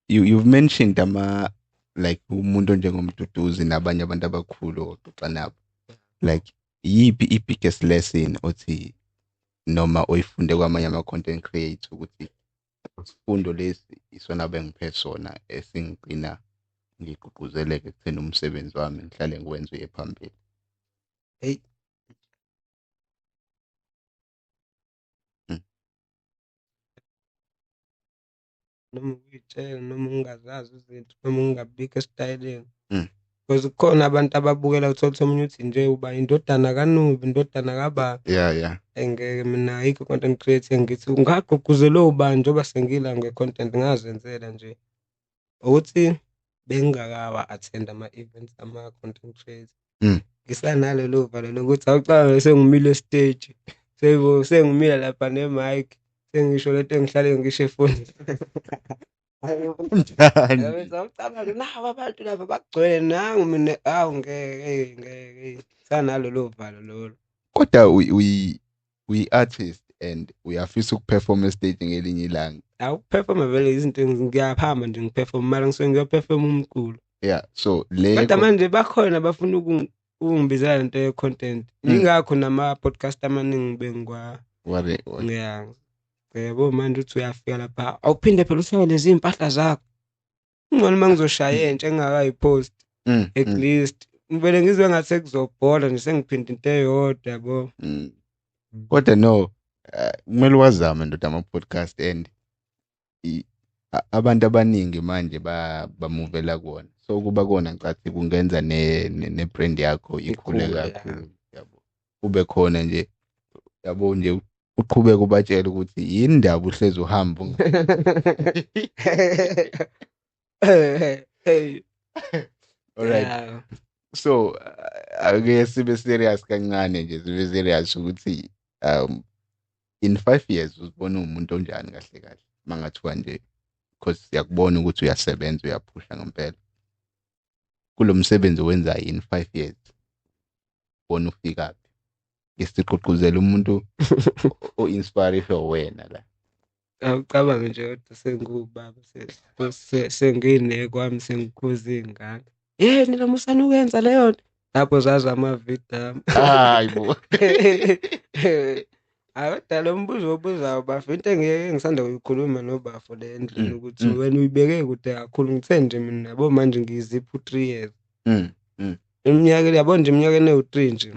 You've mentioned ama like umuntu onjengoMduduzi nabanye abantu abakhulu oxoxa nabo. Like yiphi i-biggest lesson othi noma oyifunde kwamanye ama-content creator ukuthi isifundo lesi isona bengiphe sona esingigcina ngigqugquzeleke ekutheni umsebenzi wami ngihlale ngiwenze uye phambili? Hey. Noma ukuyitshela noma ungazazi izinto noma ungabikho esitayeleni. Because kukhona abantu ababukela uthola ukuthi omunye uthi nje uba indodana kaNubi, indodana kababa. Yeah, yeah. Engeke mina ayikho content creator ngithi ngagqugquzelwe ubani njengoba sengila nge-content ngazenzela nje. Ukuthi bengingakawa attend ama-events ama-content creator. Ngisanalelo valo lokuthi awucabange sengimile stage, sengimile lapha ne-mic, sengisho lento engihlale ngisho efonini. Awucabange naba abantu laba bagcwele nangu mina, awu ngeke ngeke. Ngisanalolo valo lolo. Kodwa uyi-artist and uyafisa ukuperform estage ngelinye ilanga. Awukuperforma vele izinto ngiyahamba nje ngiperform mara ngisuke ngiyoperform umculo. Yeah, so le kodwa manje bakhona abafuna ukungibizela lento ye-content. Yingakho nama-podcast amaningi bengikwa. Yeah. Yabo manje uthi uyafika lapha awuphinde phela ushaye lezi iy'mpahla zakho. Kungcono uma ngizoshaya entsha engingakayipost. At least ngivele ngizwe ngathi sekuzobhola nje sengiphinda into eyodwa yabo. Kodwa no, kumele wazame ndoda ama-podcast and abantu abaningi manje bamuvela kuwona. So kuba kona ngicathi kungenza ne-brand yakho ikhule kakhulu yabo. Kube khona nje yabo nje uqhubeke ubatshele ukuthi yini ndaba uhlezi uhamba. Hey. All right. Yeah. So ake sibe serious kancane nje, sibe serious ukuthi in 5 years uzibona umuntu onjani kahle kahle mangathiwa nje, because siyakubona ukuthi uyasebenza uyaphusha ngempela kulo msebenzi owenzayo. In 5 years ubona ufikaphi? Ngisigqugquzela umuntu o-inspire wena la. Awucabange nje kodwa sengubaba sengine kwami sengikhuza iy'ngane. Yini noma usana ukwenza leyo nto? Lapho zazi amavidiyo ami. Hayi bo. Hayi kodwa lo mbuzo obuzayo bafo, into engeke ngisanda kuyikhuluma nobafo le endlini ukuthi wena uyibeke kude kakhulu. Ngithe nje mina yabo manje ngiyizipha u-3 years. Iminyaka yabo nje iminyaka ewu-3 nje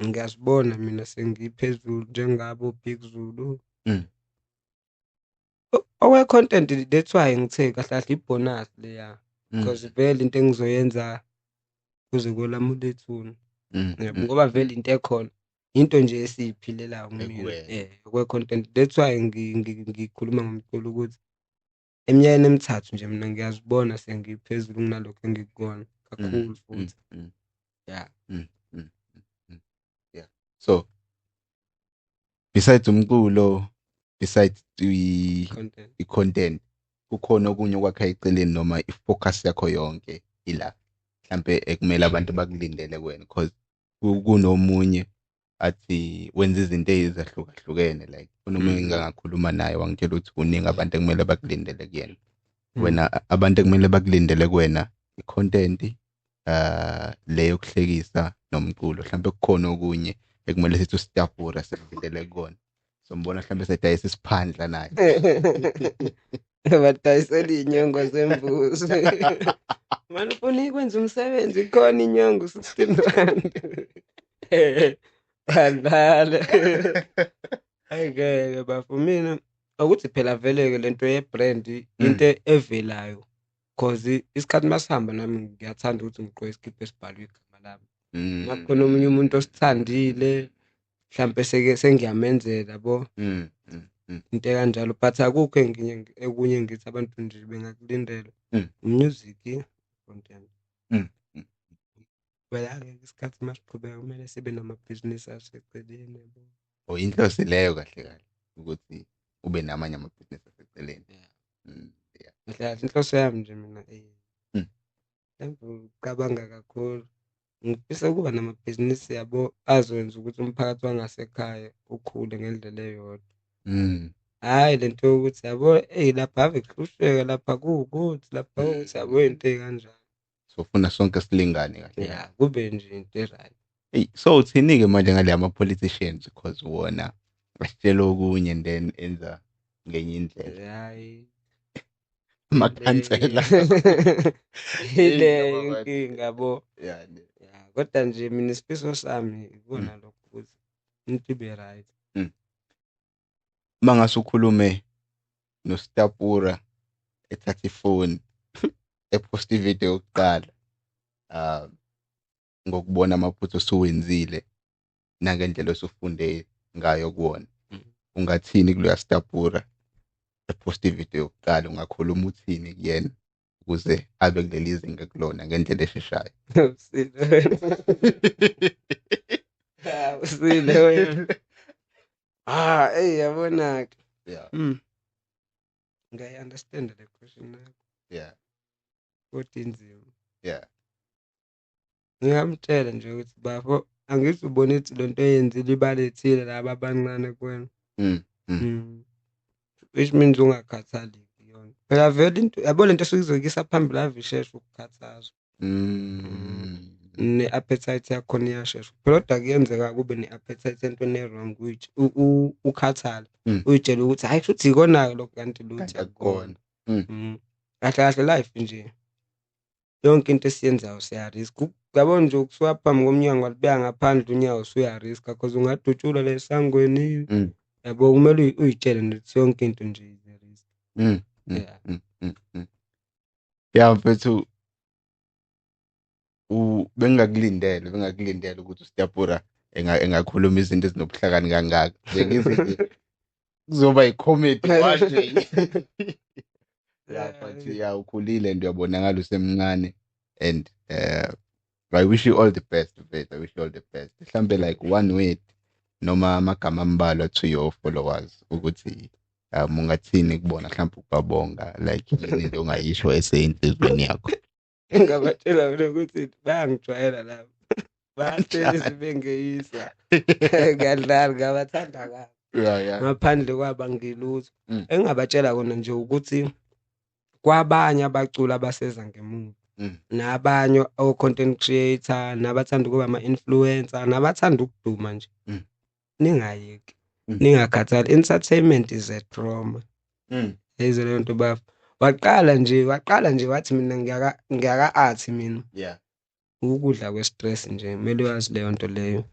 ngiyazibona mina sengiphezulu njengabo Big Zulu. Okwe-content that's why ngithe kahle kahle i-bonus leya. Because vele into engizoyenza kuze kwelamula ethuna. Ngoba vele into ekhona into nje esiyiphilelayo kumina okwe-content. That's why ngikhuluma ngomculo ukuthi eminyakeni emithathu nje mina ngiyazibona sengiphezulu kunalokho engikubona kakhulu futhi. Yeah. Yeah. So besides umculo, besides i-content, kukhona okunye okwakha eceleni noma i-focus yakho yonke ila mhlambe ekumele abantu bakulindele kuwena? Because kunomunye athi wenza izinto ezahlukahlukene, like kunomunye ngingakhuluma naye wangitshela ukuthi kuningi abantu ekumele bakulindele kuyena. Wena abantu ekumele bakulindele kuwena i-content le yokuhlekisa nomculo, mhlambe kukhona okunye ekumele sithi usitapura sikulindele kukona. So mbona mhlambe sedayisa isiphandla naye. Badayisela iy'nyongo zembuzi. Manje ufuna ukwenza umsebenzi khona inyongo 16 rand. Badlala. Ayingeke bafo, mina Ukuthi phela vele-ke lento ye-brand into evelayo cause isikhathi masihamba nami ngiyathanda ukuthi ngigqoke isikibha esibhalwe igama lami. Makukhona omunye umuntu osithandile mhlampe sengiyamenzela yabo. Into ekanjalo but akukho okunye ngithi abantu nje bengakulindela. Music, content. Phela-ke isikhathi masiqhubeka kumele sibe namabhizinisi aseceleni yabo. Oh, inhloso leyo kahle kahle ukuthi ube namanye amabhizinisi aseceleni. Yeah. Kahle kahle inhloso yami nje mina mhlawumbe ukucabanga kakhulu. Ngifisa ukuba namabhizinisi yabo azokwenza ukuthi umphakathi wangasekhaya ukhule ngendlela eyodwa. Hhayi lento yokuthi yabo eyi lapha ave kuhlusheka lapha kuwukuthi lapha kuwukuthi yabo into ey'kanjalo. So ufuna sonke silingane kahle. Yeah, kube nje into e-right. Eyi, so uthini-ke manje ngale ama-politicians because wona asitshela okunye and then enza ngenye indlela. Hhayi. Amakhansela. Ile inkinga yabo. Yeah. Yeah, kodwa nje mina isifiso sami ikona lokho ukuthi into ibe right. Mangase ukhulume noStapura ethatha ifoni eposta ividiyo yokuqala ngokubona amaphutha osuwenzile nangendlela osufunde ngayo kuwona. Ungathini kuloya Stapura eposta ividiyo yokuqala, ungakhuluma uthini kuyena ukuze abe kuleli zinga kulona ngendlela esheshayo? Usile. Usile wena. Ah, eyi yabona-ke. Yeah. Ngiyayi-understand le question yakho. Yeah. Kodwa inzima. Yeah. Ngingamtshela nje ukuthi bafo angithi ubone ukuthi le nto oyenzile ibalethile laba abancane kuwena. Which means ungakhathali kuyona. Phela vele into yabo lento esuke izoyikisa phambili ave ishesha ukukhathaza. Ne-appetite yakhona iyashesha. Phela kodwa kuyenzeka kube ne-appetite entweni e-wrong ukhathale. Uy'tshele ukuthi hhayi kushuthi ikona-ke lokho kanti lutho Kanti akukona. Kahle kahle life nje yonke into esiyenzayo siya-risk. Yabo nje ukusuka phambi komnyango walibeka ngaphandle unyawo usuya-risk-a cause ungadutshulwa la esangweni. Yabo kumele uy'tshele nje ukuthi yonke into nje is a risk. Yeah. Yeah mfethu, bengingakulindele ukuthi uStapura engakhuluma izinto ezinobuhlakani kangaka. Bengithi nje kuzoba i-comedy manje. Yeah, but yeah, ukhulile and uyabonakala usemncane and I wish you all the best, mfethu. I wish you all the best. Mhlambe like one word noma amagama ambalwa to your followers ukuthi ungathini kubona mhlawumbe ukubabonga like yini into ongayisho eseyinhlizweni yakho. Ngingabatshela mina ukuthi bayangijwayela laba. Bahlezi bengeyisa. Ngiyadlala ngabathanda kabi. Yeah, yeah. Ngaphandle kwaba ngilutho. Engingabatshela kona nje ukuthi kwabanye abaculi abaseza ngemuva. Nabanye o-content creator, nabathanda ukuba ama-influencer, nabathanda ukuduma nje. Ningayeki. Ningakhathali. Entertainment is a trauma. Yezwa leyo nto bafo. Waqala nje wathi mina ngiyaka art mina. Yeah. Ukudla kwe-stress nje, kumele uyazi leyo nto leyo.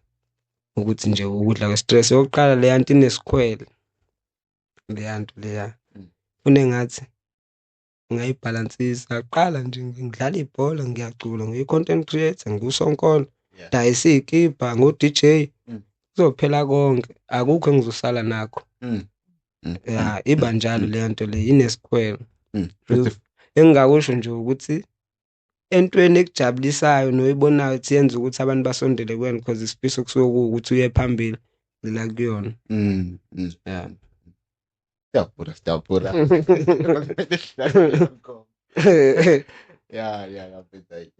Ukuthi nje ukudla kwe-stress. Okokuqala leya nto inesikhwele. Leya nto leya. Fune ngathi ungayibhalansisa. Qala nje ngidlala ibhola, ngiyacula, ngiyi-content creator, ngiwusonkondlo, dayisa iy'kibha, ngu-D_J. Kuzophela konke, akukho engizosala nakho. Ya, iba njalo leyo nto leyo, inesikhwele. Engingakusho nje ukuthi entweni ekujabulisayo noyibonayo ukuthi yenza ukuthi abantu basondele kuwena because isifiso kusuke kuwukuthi uye phambili la kuyona. Yeah. Stapura, stapura. Yeah, yeah, yeah.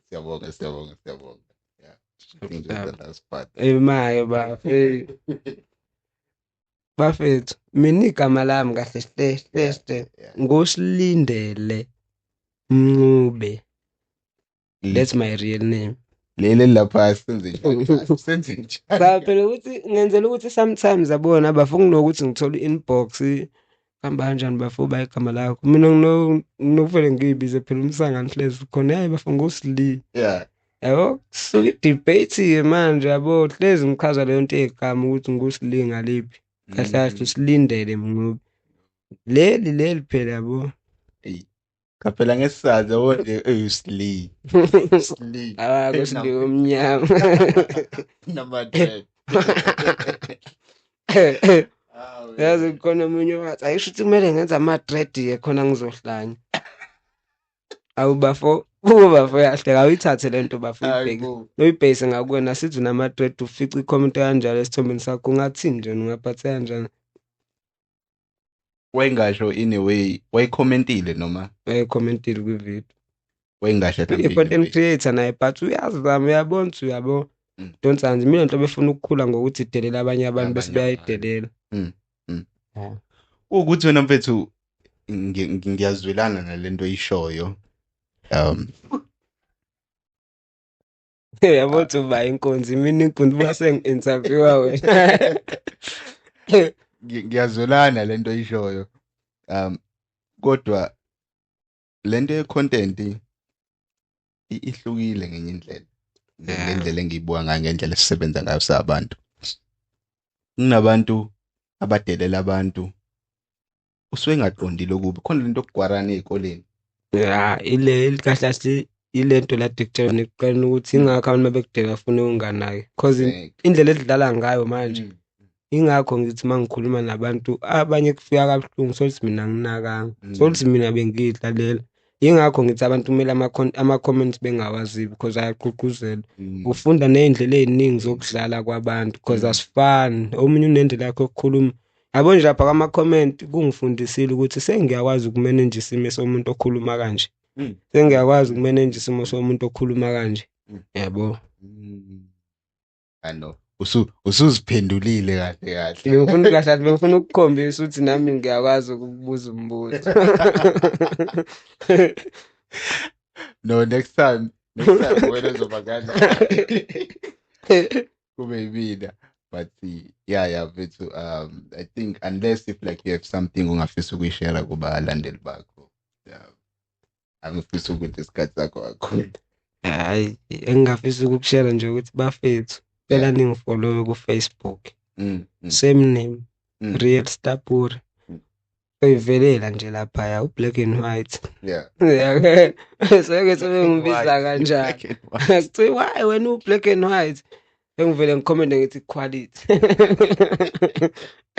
Siyabonga, siyabonga, siyabonga. Yeah. I think that's the last part. Emaye bafethu. Bafethu, mina igama lami kahle hle hle hle nguSilindele Mncube. That's my real name. Leli lapha senze njani? Senze njani? Cha phela ukuthi ngenzela ukuthi sometimes yabona bafuna kunokuthi ngithole i-inbox hamba kanjani bafo ba igama lakho. Mina nginokuvele ngiyibize phela umsangano hlezi khona hey bafo nguSli. Yeah. Yabo kusuka i-debate manje yabo hlezi ngichaza leyo nto egama ukuthi nguSli ngaliphi. Kahle kahle uSilindele Mncube. Leli phela yabo. Eyi. Cha phela ngesisazi yabo nje eyuSlee. Slee. Awakho Slee omnyama. Nama-dread. Yazi khona omunye wathi ayisho ukuthi kumele ngenze ama-dread-ke khona ngizohlanya. Awu bafo, bafo yahleka awuyithathe le nto bafo uyibheke. Uyibhekise ngakuwena sithi unama-dread ufice i-comment kanjalo esithombeni sakho ungathini nje ungaphatheka kanjani? Wayengasho in a way, wayekhomentile noma? Wayekhomentile kwi-video. Wayengasho mhlawumbe in a I-content way. creator naye but uyazama uyabona ukuthi uyabo. Don't anzi mina into befuna ukukhula ngokuthi idelela abanye abantu bese bayayidelela. Ukuthi wena mfethu ngiyazwelana nalento oyishoyo. Yabo ukuthi uba inkunzi mina inkunzi base ngi-interviewa wena. Ngiyazwelana lento oyishoyo. Kodwa lento ye-content ihlukile ngenye indlela. Ngendlela engiyibuka ngayo, ngendlela esisebenza ngayo sabantu. Kunabantu abadelela abantu usuke engaqondile okubi. Khona lento yokugwarana ey'koleni. Ya, ile kahle kahle ilento la dictation ekuqaleni ukuthi ingakho abantu mabekudela funa unganaki because indlela edlala ngayo manje. Ingakho ngithi mangikhuluma nabantu abanye kufika kabuhlungu sokuthi mina nginakanga, sokuthi mina bengidlalela. Ingakho ngithi abantu kumele ama-comments bengawazibi because ayagqugquzela. Ufunda ney'ndlela ey'ningi zokudlala kwabantu because asifani. Omunye unendlela yakhe yokukhuluma. Yabo nje lapha kwama-comment kungifundisile ukuthi sengiyakwazi ukumanage isimo somuntu okhuluma kanje. Sengiyakwazi ukumanage isimo somuntu okhuluma kanje. Yabo. I know. Usuziphendulile kahle kahle. Ngifuna kahle kahle bengifuna ukukhombisa ukuthi nami ngiyakwazi ukukubuza umbuzo. No, next time wena uzoba kanjani? Kube yimina. But yeah, mfethu, I think unless if like you have something ongafisa ukuyishare kubalandeli bakho. Yeah. Angifisi ukuthi isikhathi sakho kakhulu. Hayi, engingafisa ukukushare nje ukuthi bafethu phela ningifollow ku Facebook. Same name, Real Star Puri. Uyivelela nje lapha u-black and white. Yeah. Seke sebengibiza kanjani. Kuthiwa why wena u-black and white? Engivele ngicommente ngithi quality.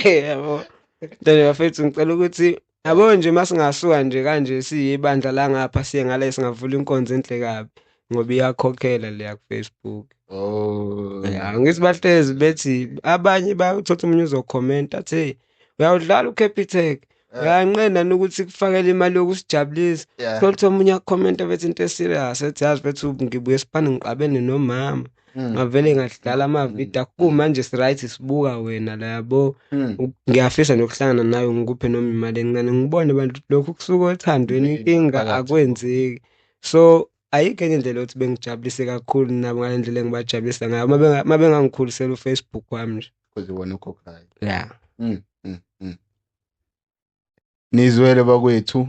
Yabo. Then bafethu ngicela ukuthi yabo nje masingasuka nje kanje siyibandla la ngapha siye ngale singavula inkonzo enhle kabi ngoba iyakhokhela leya ku Facebook. Oh. Yeah, ngithi bahlezi bethi abanye bayothatha umunye uzokhomenta athi hey uyawudlala uCapitec. Uyanqena ukuthi kufakele imali yokusijabulisa. Thola omunye akhomenta bethi into eserious ethi yazi bethu ngibuye esipani ngiqabene nomama. Ngavele ngadlala amavidiyo akho manje si right sibuka wena la yabo. Ngiyafisa nokuhlangana nawe ngikuphe noma imali encane ngibone abantu lokhu kusuka othandweni inkinga akwenzeki. So ayikho enye indlela yokuthi bengijabulise kakhulu nabo ngale ndlela engibajabulisa ngayo mabengangikhulisela uFacebook wami nje. Because wena ukhokhayo. Yeah. Nizwele bakwethu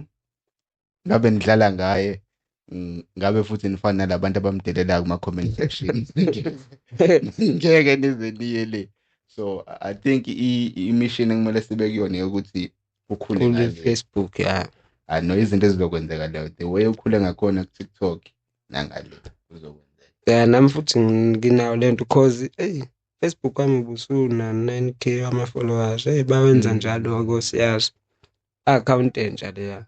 ngabe nidlala ngaye. Ngabe futhi nifana nalabantu abamdelelayo kuma comment section. Ngeke nize niye le. So I think i-mission ekumele sibe kuyona ukuthi ukhule ngale Facebook, yeah. I know izinto ezizokwenzeka leyo the way ukhule ngakhona ku TikTok nangale kuzokwenzeka. Yeah, nami futhi nginayo lento because hey Facebook wami ubusuna 9k ama followers. Hey bawenza njalo nkosiyazi. Account entsha leya.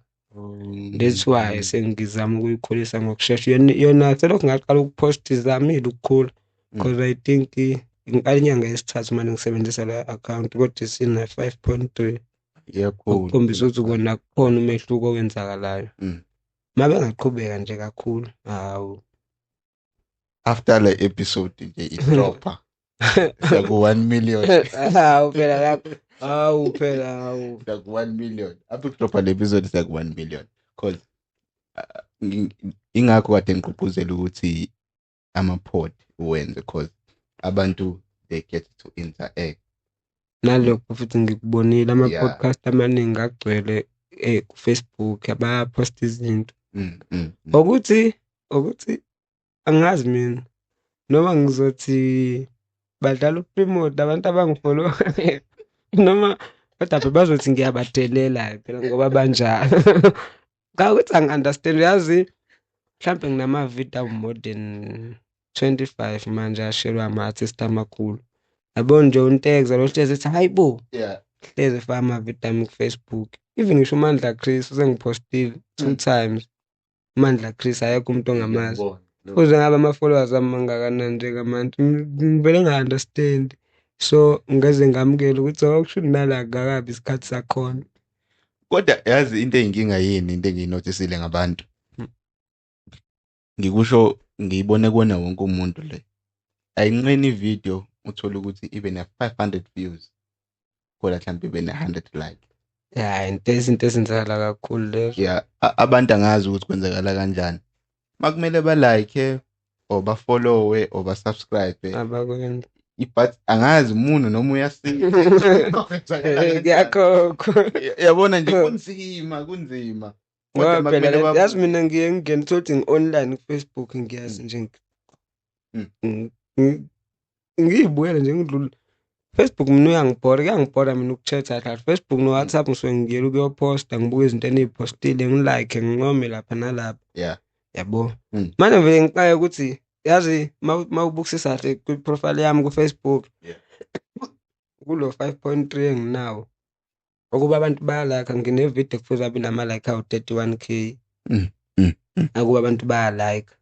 That's why sengizama ukuyikhulisa ngokushesha. Yona selokhu ngaqala ukupost izamile ukukhula because I think ngiqala inyanga yesithathu manje ngisebenzisa le account kodwa isina 5.3. Iyakhula. Ukukhombisa ukuthi kona kukhona umehluko owenzakalayo. Mabengaqhubeka nje kakhulu. Hawu. After le episode nje idropha. Siyaku 1 million. Hawu phela lapho. Hawu phela hawu. Siyaku 1 million. After kudropha le episode siyaku 1 million. Because ingakho kade ngigqugquzela ukuthi ama-pod uwenze because abantu they get to interact. Nalokho futhi ngikubonile ama-podcast amaningi agcwele ku-Facebook abayaposta izinto. Ukuthi angazi mina noma ngizothi badlala uPrimode abantu abangifollow noma Kodwa phela bazothi ngiyabadelela phela ngoba banjalo. Cha ukuthi angi-understand yazi mhlampe nginama-video awu-more than 25 manje ashelwa ama-artist amakhulu. Yabo nje uNtekza lo hlezi ethi hayi bo. Yeah. Hlezi efaka ama-video ami ku-Facebook. Even ngisho uMandla Chris usengipostile 2 times. Mandla Chris ayekho umuntu ongamazi. Kuze ngabe ama-followers ami mangakanani njengamanje ngivele nga-understand. So ngeze ngamukela ukuthi okusho nala kakabi isikhathi sakhona. Kodwa yazi into eyinkinga yini into engiyinothisile ngabantu. Ngikusho ngiyibone kuwona wonke umuntu le. Ayinqeni ivideo uthola ukuthi ibe na 500 views. Kodwa mhlawumbe ibe na 100 like. Yeah, into izinto ezenzakala kakhulu lezo. Yeah, abantu angazi ukuthi kwenzakala kanjani. Makumele ba like or ba follow or ba subscribe. Abakwenza. But angazi umuntu noma uyasika. Kuyakhokho. Yabona nje kunzima kunzima. Ngoba phela yazi mina ngiye ngingena thothi ngi-online ku-Facebook ngiyazi nje ngiyibuyele nje ngidlule. Facebook mina uyangibhora, kuyangibhora mina ukuchatha kahle. Facebook no-WhatsApp ngisuke ngiyela ukuyophosta, ngibuke izinto eniy'phostile, ngilike, ngincome lapha nalapha. Yeah. Yabo. Manje vele ngiqale ukuthi yazi mawubukisisa kahle kwi-profile yami ku-Facebook. Yeah. Kulo 5.3 enginawo. Ukuba abantu bayalike ngine-video kufuze abe nama-like awu 31k. Akuba abantu bayalike.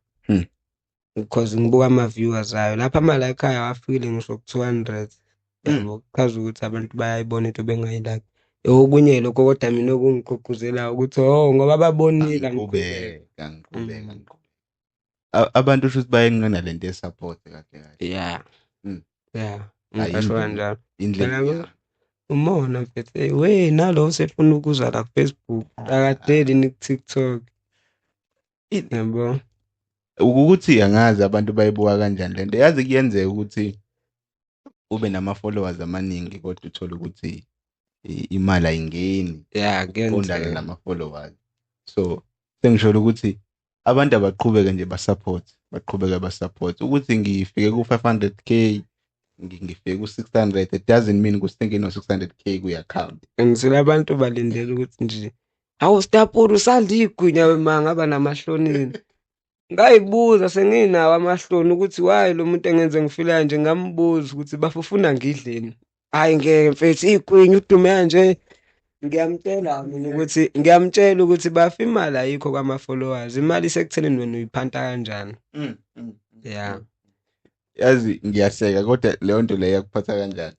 Because ngibuka ama-viewers ayo. Lapha ama-like ayo afikile ngisho ku-200. Yabo, kuchaza ukuthi abantu bayayibona into bengayilike. Okunye lokho kodwa mina okungigqugquzelayo ukuthi oh ngoba babonile ngiqhubeka ngiqhubeka. Abantu usho ukuthi bayenqena lento ye-support kahle kahle. Yeah. Yeah. Ngisho kanjalo. Indlela umona mfethu we nalo usefuna ukuza la ku-Facebook akadeli ni ku-TikTok. Yabo. Ukuthi angazi abantu bayibuka kanjani lento. Yazi kuyenzeka ukuthi ube nama-followers amaningi kodwa uthole ukuthi imali ayingeni. Yeah, kuyenzeka nama-followers. So sengisho ukuthi abantu abaqhubeke nje ba-support, baqhubeke ba-support. Ukuthi ngifike ku-500k, ngifike ku-600, it doesn't mean ukuthi sengino 600k kuyi-account. Ngisile abantu balindele ukuthi nje hawu Stapuru usadla igwinya wema ngaba namahlonini. Ngayibuza senginawo amahloni ukuthi why lo muntu engenze ngifila nje, ngambuza ukuthi bafufuna ngidleni. Hayi ngeke mfethu igwinya udume kanje. Ngiyamtshela mina ukuthi ngiyamtshela ukuthi bafa imali ayikho kwama-followers, imali isekuthenini wena uyiphanta kanjani. Yeah. Yazi ngiyahleka kodwa leyo nto leyo yakuphatha kanjani?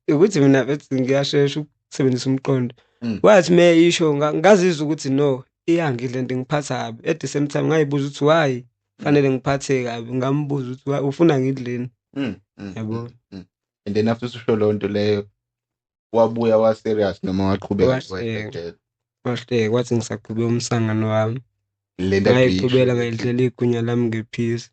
Ukuthi mina mfethu ngiyashesha ukusebenzisa umqondo. Wathi meyisho ngazizwa ukuthi no iyangidla lento ngiphatha kabi. At the same time ngayibuza ukuthi why fanele ngiphathe kabi, ngambuza ukuthi why ufuna ngidleni. Yabo. And then after usho leyo nto leyo wabuya wa serious noma waqhubeka wahleka wathi ngisaqhubeka umsangano wami. Lento ngayiqhubela ngayidlela igunya lami ngepeace.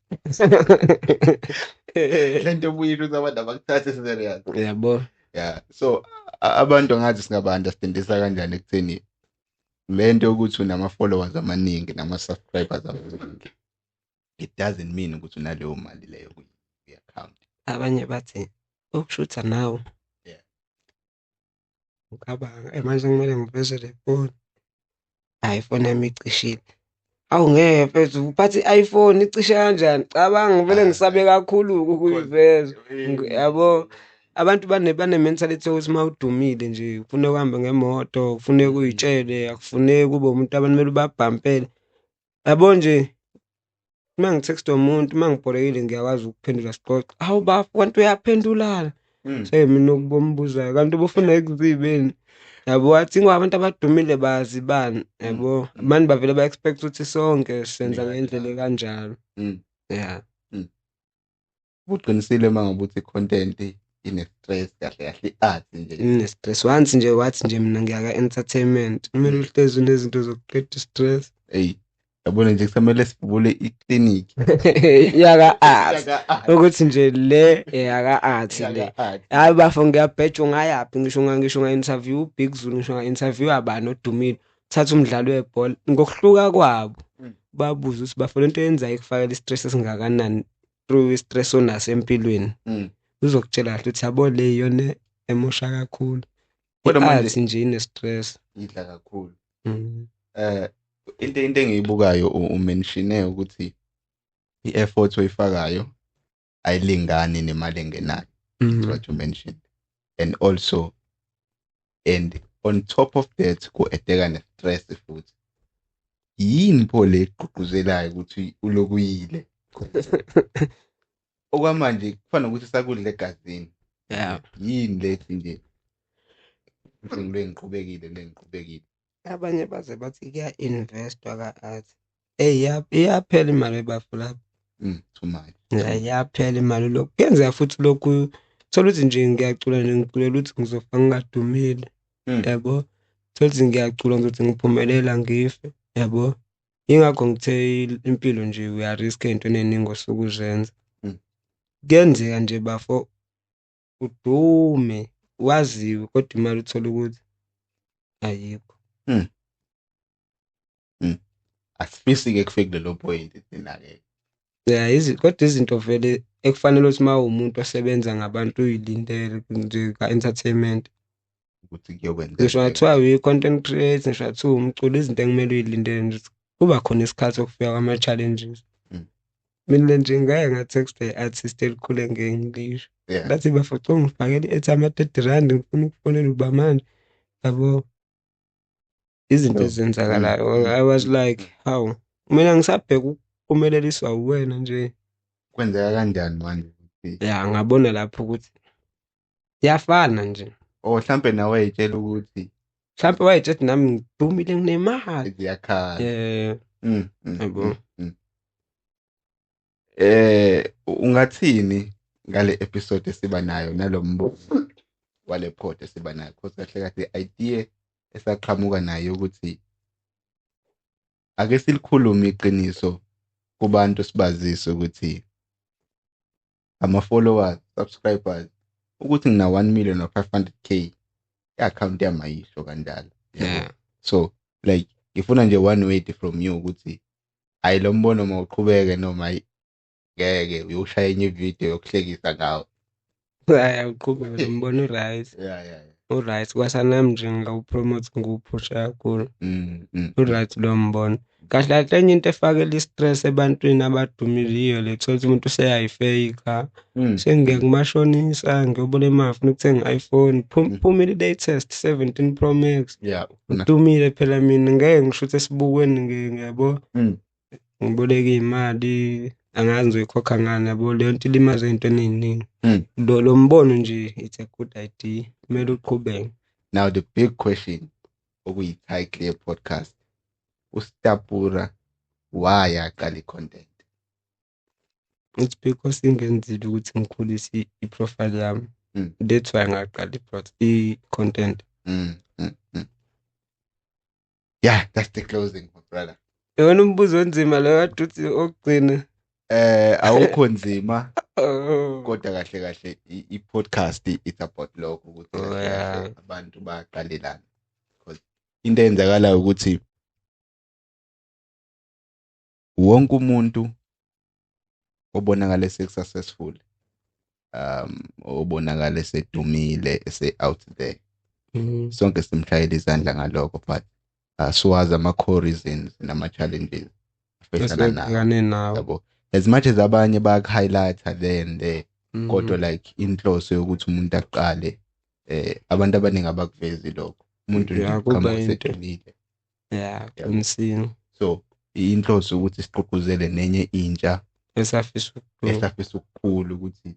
Lento buyisho ukuthi abantu abakuthathe serious. Yabo. Yeah. So abantu ngathi singaba understandisa kanjani ekutheni lento ukuthi unama followers amaningi nama subscribers amaningi it doesn't mean ukuthi unaleyo mali leyo kwi-account. Abanye bathi ukushutha nawe. Yeah. Ngicabanga manje kumele ngiveze le phone. Hayi ifoni yami icishile. Awu ngeke mfethu uphathe i-iPhone icishe kanjani? Cabanga vele ngisabe kakhulu ukuyiveza. Yabo abantu bane mentality yokuthi mawudumile nje ufuna ukuhamba ngemoto, ufuna ukuyitshele, akufuneki kube umuntu abantu kumele ubabhampele. Yabo nje uma ngitext umuntu uma ngibhorekile ngiyakwazi ukuphendula sixoxe. Hawu bafo kanti uyaphendulana. Seyimina okubombuzayo kanti ubufuna ekuzibeni. Yabo wathi ngoba abantu abadumile bazi bani yabo manje bavele ba expect ukuthi sonke senza ngendlela kanjalo. Yeah. Uqinisile mangabe uthi content ine stress kahle kahle i-art nje. Ine stress once nje wathi nje mina ngiyaka entertainment kumele uhlezi unezinto zokuqeda stress. Hey yabona nje kusamele sivule i-clinic yaka art ukuthi nje le yaka art le. Hayi bafo ngiyabhejwa ngayaphi ngisho nga-interview Big Zulu, ngisho nga-interview abani odumile, thatha umdlalo webhola ngokuhluka kwabo babuza ukuthi bafo lento yenzayo ikufakela i-stress esingakanani through i-stress onaso empilweni. Uzokutshela kahle ukuthi yabo le iyona emosha kakhulu. Kodwa manje I-art nje ine-stress. Idla kakhulu. Into engiyibukayo, u-mentione ukuthi i-effort oyifakayo ayilingani nemali engenayo. That's what you mentioned. And also, and on top of that, ku-addeka ne-stress futhi. Yini pho le egqugquzelayo ukuthi ulokuyile? Okwamanje kufana nokuthi sakudla egazini. Yini lethi nje ngibe ngiqhubekile, ngiqhubekile. Abanye baze bathi kuya-investwa ka-art. Eyi, iyaphela imali ebafo lapho. Too much. Yeah, iyaphela imali lokhu. Kuyenzeka futhi lokhu, thola ukuthi nje ngiyacula nje, ngiculela ukuthi ngizofa ngingadumile. Yabo? Thola ukuthi ngiyacula, ngizothi ngiphumelela ngife. Yabo? Yingakho ngithe impilo nje uya-risk ey'ntweni ey'ningi osuke uzenza. Kuyenzeka nje bafo udume, waziwe, kodwa imali uthole ukuthi ayikho. Asifisi-ke kufike kulelo point thina-ke. Yeah, kodwa izinto vele ekufanele ukuthi uma uwumuntu osebenza ngabantu uyilindele nje ka-entertainment. Ukuthi kuyokwenzeka. Ngisho ngathiwa uyi-content creator, ngisho ngathiwa umculo, izinto ekumele uyilindele nje kuba khona isikhathi sokufika kwama-challenges. Mina nje ngake nga-text i-artist elikhulu engeke ngilisho. Ngathi bafo cela ungifakele i-airtime ya 30 rand, ngifuna ukufonela uba manje. Yabo? Izinto ezenzakalayo. I was like, how? Mina ngisabheka ukuphumeleliswa uwena nje. Kwenzeka kanjani manje? Ya, ngabona lapho ukuthi iyafana nje. Oh, mhlambe nawe wayitshela ukuthi mhlambe wayitshela ukuthi nami ngidumile nginemali. Ziyakhala. Yeah. Yabo. Ungathini ngale episode esiba nayo nalombuzo wale pod esiba nayo? Because kahle kahle idea esaqhamuka nayo ukuthi ake silikhulume iqiniso kubantu, sibazise ukuthi ama followers, subscribers, ukuthi ngina 1 million or 500K i-account yami ayisho kanjalo. So like ngifuna nje one word from you ukuthi ayi lo mbono mawuqhubeke noma ngeke uyoshaya enye video yokuhlekisa ngawo. Hayi, awuqhubeke lo mbono u-right. U-right, kwasanami nje ngawupromote, ngiwuphusha kakhulu. U-right lo mbono. Kahle kahle enye into efakela i-stress ebantwini abadumile yiyo le, thola ukuthi umuntu useyayifeyika. Sengiya kumashonisa, ngiyoboleka imali, ngifuna ukuthenga i-iPhone. Phumile i-latest 17 Pro Max. Ngidumile phela mina, ngeke ngisho esibukweni ngiyabo. Ngiboleka imali, angazi ngizoyikhokha ngani yabo, leyo nto ilimaza ey'ntweni ey'ningi. Lo mbono nje it's a good idea, kumele uqhubeke. Now the big question okuyi-title ye-podcast, uStapura why aqala i-content? It's because ingenzile ukuthi ngikhulise i-profile yami. That's why ngaqala i-content. Yeah, that's the closing, my brother. Yona umbuzo onzima lo kade uthi okugcina. Awukho nzima. Oh. Kodwa kahle kahle i-podcast it's about lokho ukuthi Oh, kahle kahle yeah. abantu bayaqalelana. Because into eyenzakalayo ukuthi wonke umuntu obonakala ese-successful, obonakala esedumile, ese out there. Sonke simshayela izandla ngalokho, but siwazi ama-core reasons nama-challenges afesana nawo. Esibhekane nawo. Yabo. As much as abanye bayaku-highlight-a there and there, kodwa inhloso yokuthi umuntu aqale, abantu abaningi abakuvezi lokho. Umuntu nje Yeah, kuba uqhamuka into. esedumile. Yeah, Yabo. qinisile. So inhloso ukuthi sigqugquzele nenye intsha esafisa ukukhula. Esafisa ukukhula ukuthi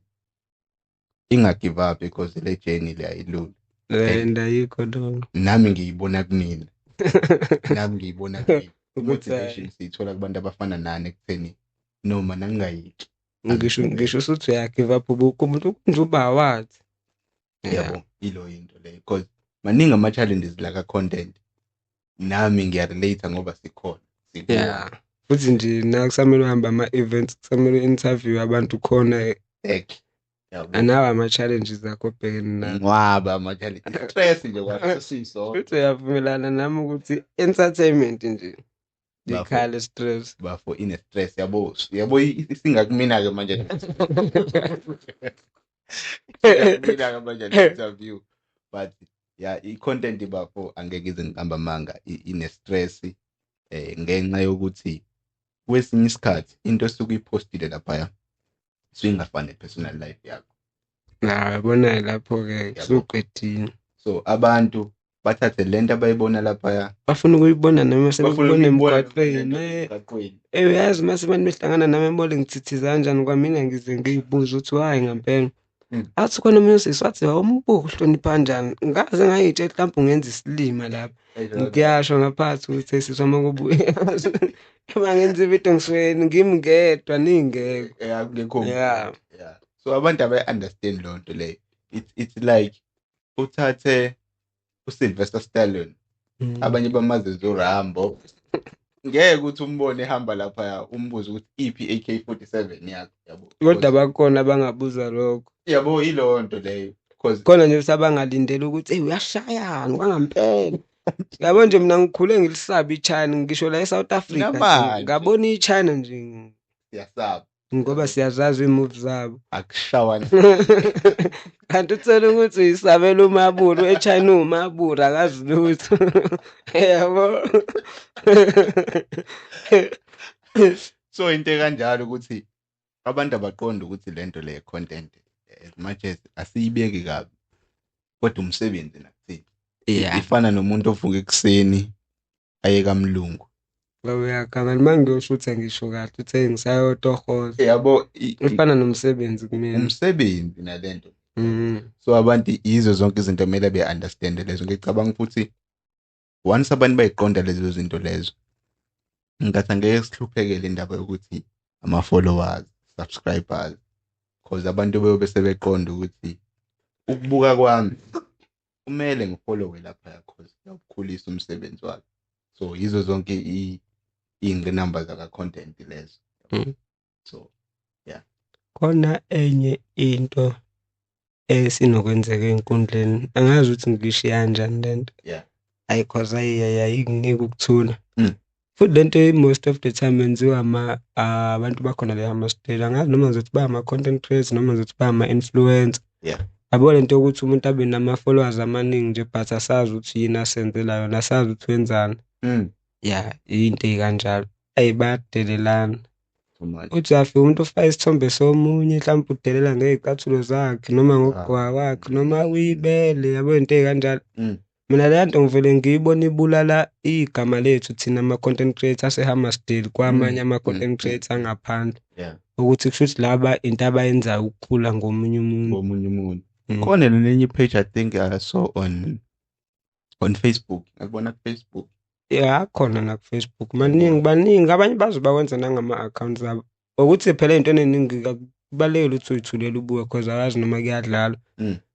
inga give up because le journey le ayilula. Le and ayikho lula. Nami ngiyibona kumina. Nami ngiyibona kumina. Ukuthi Motivation hayi. siyithola kubantu abafana nani ekutheni noma nangingayiki. Ngisho usuthi uya give up ubukho umuntu nje uba wathi. Yeah. Yabo, ilo into leyo because maningi ama challenges la ka content. Nami ngiya relate ngoba sikhona. Sikuwo. Yeah. Futhi nje na kusamele uhambe ama events, kusamele interview abantu khona. Exactly. Yabo. Anawo ama challenges akho obhekene nawo. Ngwaba ama challenges. Stress nje kwasisonke. Futhi uyavumelana nami ukuthi entertainment nje Bafo. ikhala stress. Bafo ine stress yabo. Yabo isingakumina ke manje. Singakumina ke manje le interview. But Yeah, i-content bafo angeke ize ngiqamba amanga, ine-stress ngenxa yokuthi kwesinye isikhathi into esuke uyiphostile laphaya isuke ingafani ne-personal life yakho. Na yabona lapho-ke kusuqedile. So abantu bathathe lento abayibona laphaya, bafuna ukuyibona noma sebekubona emgwaqeni. Uyazi mase abantu behlangana nami embole ngithithiza kanjani kwamina ngize ngiyibuze ukuthi why ngempela. Athi khona omunye usisi wathi awumbuke uhlonipha kanjani, ngaze ngayitshela mhlawumbe ungenza isilima lapha. Ngiyasho ngaphathi ukuthi sisi wami kubuye uma ngenza ividiyo ngisuke ngimi ngedwa ningekho. Akungekho. Yeah. So abantu abayi-understand leyo nto leyo. It's like uthathe uSylvester Stallone, abanye bamazi uRambo, ngeke ukuthi umbone ehamba lapha umbuze ukuthi iphi AK47 yakho, yabo. Kodwa bakhona abangabuza lokho. Yabo, yileyo nto leyo. Because khona nje sabangalindela ukuthi hey uyashayana kwangampela. Yabo nje mina ngikhule ngilisaba iChina, ngisho la eSouth Africa ngabona iChina nje siyasaba. Ngoba siyazazi iy'move zabo. Akushawana. Kanti uthole ukuthi uyisabela umaburu, eChina uwumaburu akazi lutho. Yabo. So into ekanjalo ukuthi abantu abaqonda ukuthi lento le content as much as asiyibeki kabi kodwa umsebenzi nakuthina. Ifana nomuntu ovuka ekuseni aye kamlungu. Uyaganga uma ngiyoshutha ngisho kahle uthe ngisayotohoza. Yabo, ifana nomsebenzi kumina. Umsebenzi nalento. So abantu yizo zonke izinto kumele be-understand lezo. Ngicabanga ukuthi once abantu bayiqonda lezo zinto lezo, ngathi angeke sihluphekele indaba yokuthi ama-followers, subscribers, because abantu beyobe sebeqonda ukuthi ukubuka kwami kumele ngifollowe lapha because ngiyawukhulisa umsebenzi wakhe. So yizo zonke iy'ngqinamba zaka-content lezo. So yeah. Khona enye into esinokwenzeka ey'nkundleni, angazi ukuthi ngishiya kanjani lento. Yeah. Ayi cause ayinginiki ukuthula. Futhi lento most of the time yenziwa abantu bakhona le Hammersdale, angazi noma ngizothi ba ama-content creators noma ngizothi ba ama-influencer. Yeah. Yabo lento yokuthi umuntu abe nama-followers amaningi nje but asazi ukuthi yini asenzela yona, asazi ukuthi wenzani. Yeah, into ey'kanjalo. Ayi bayadelelana. Uthi uyafika umuntu ufake isithombe somunye mhlawumbe udelela ngey'cathulo zakhe noma ngokugqoka kwakhe noma uyibele, yabo into ey'kanjalo. Mina leya nto ngivele ngiyibona ibulala igama lethu thina ama-content creators ase-Hammersdale kwamanye ama-content creators angaphandle. Ukuthi kusho ukuthi laba into abayenzayo ukukhula ngomunye umuntu. Ngomunye umuntu. Khona lenye page I think I saw on Facebook. Ngakubona ku-Facebook. Yeah, khona na ku-Facebook. Maningi abanye baze bakwenza nangama-accounts abo. Ukuthi phela into eningi kubalulekile ukuthi uyithulele ubuke because awazi noma kuyadlalwa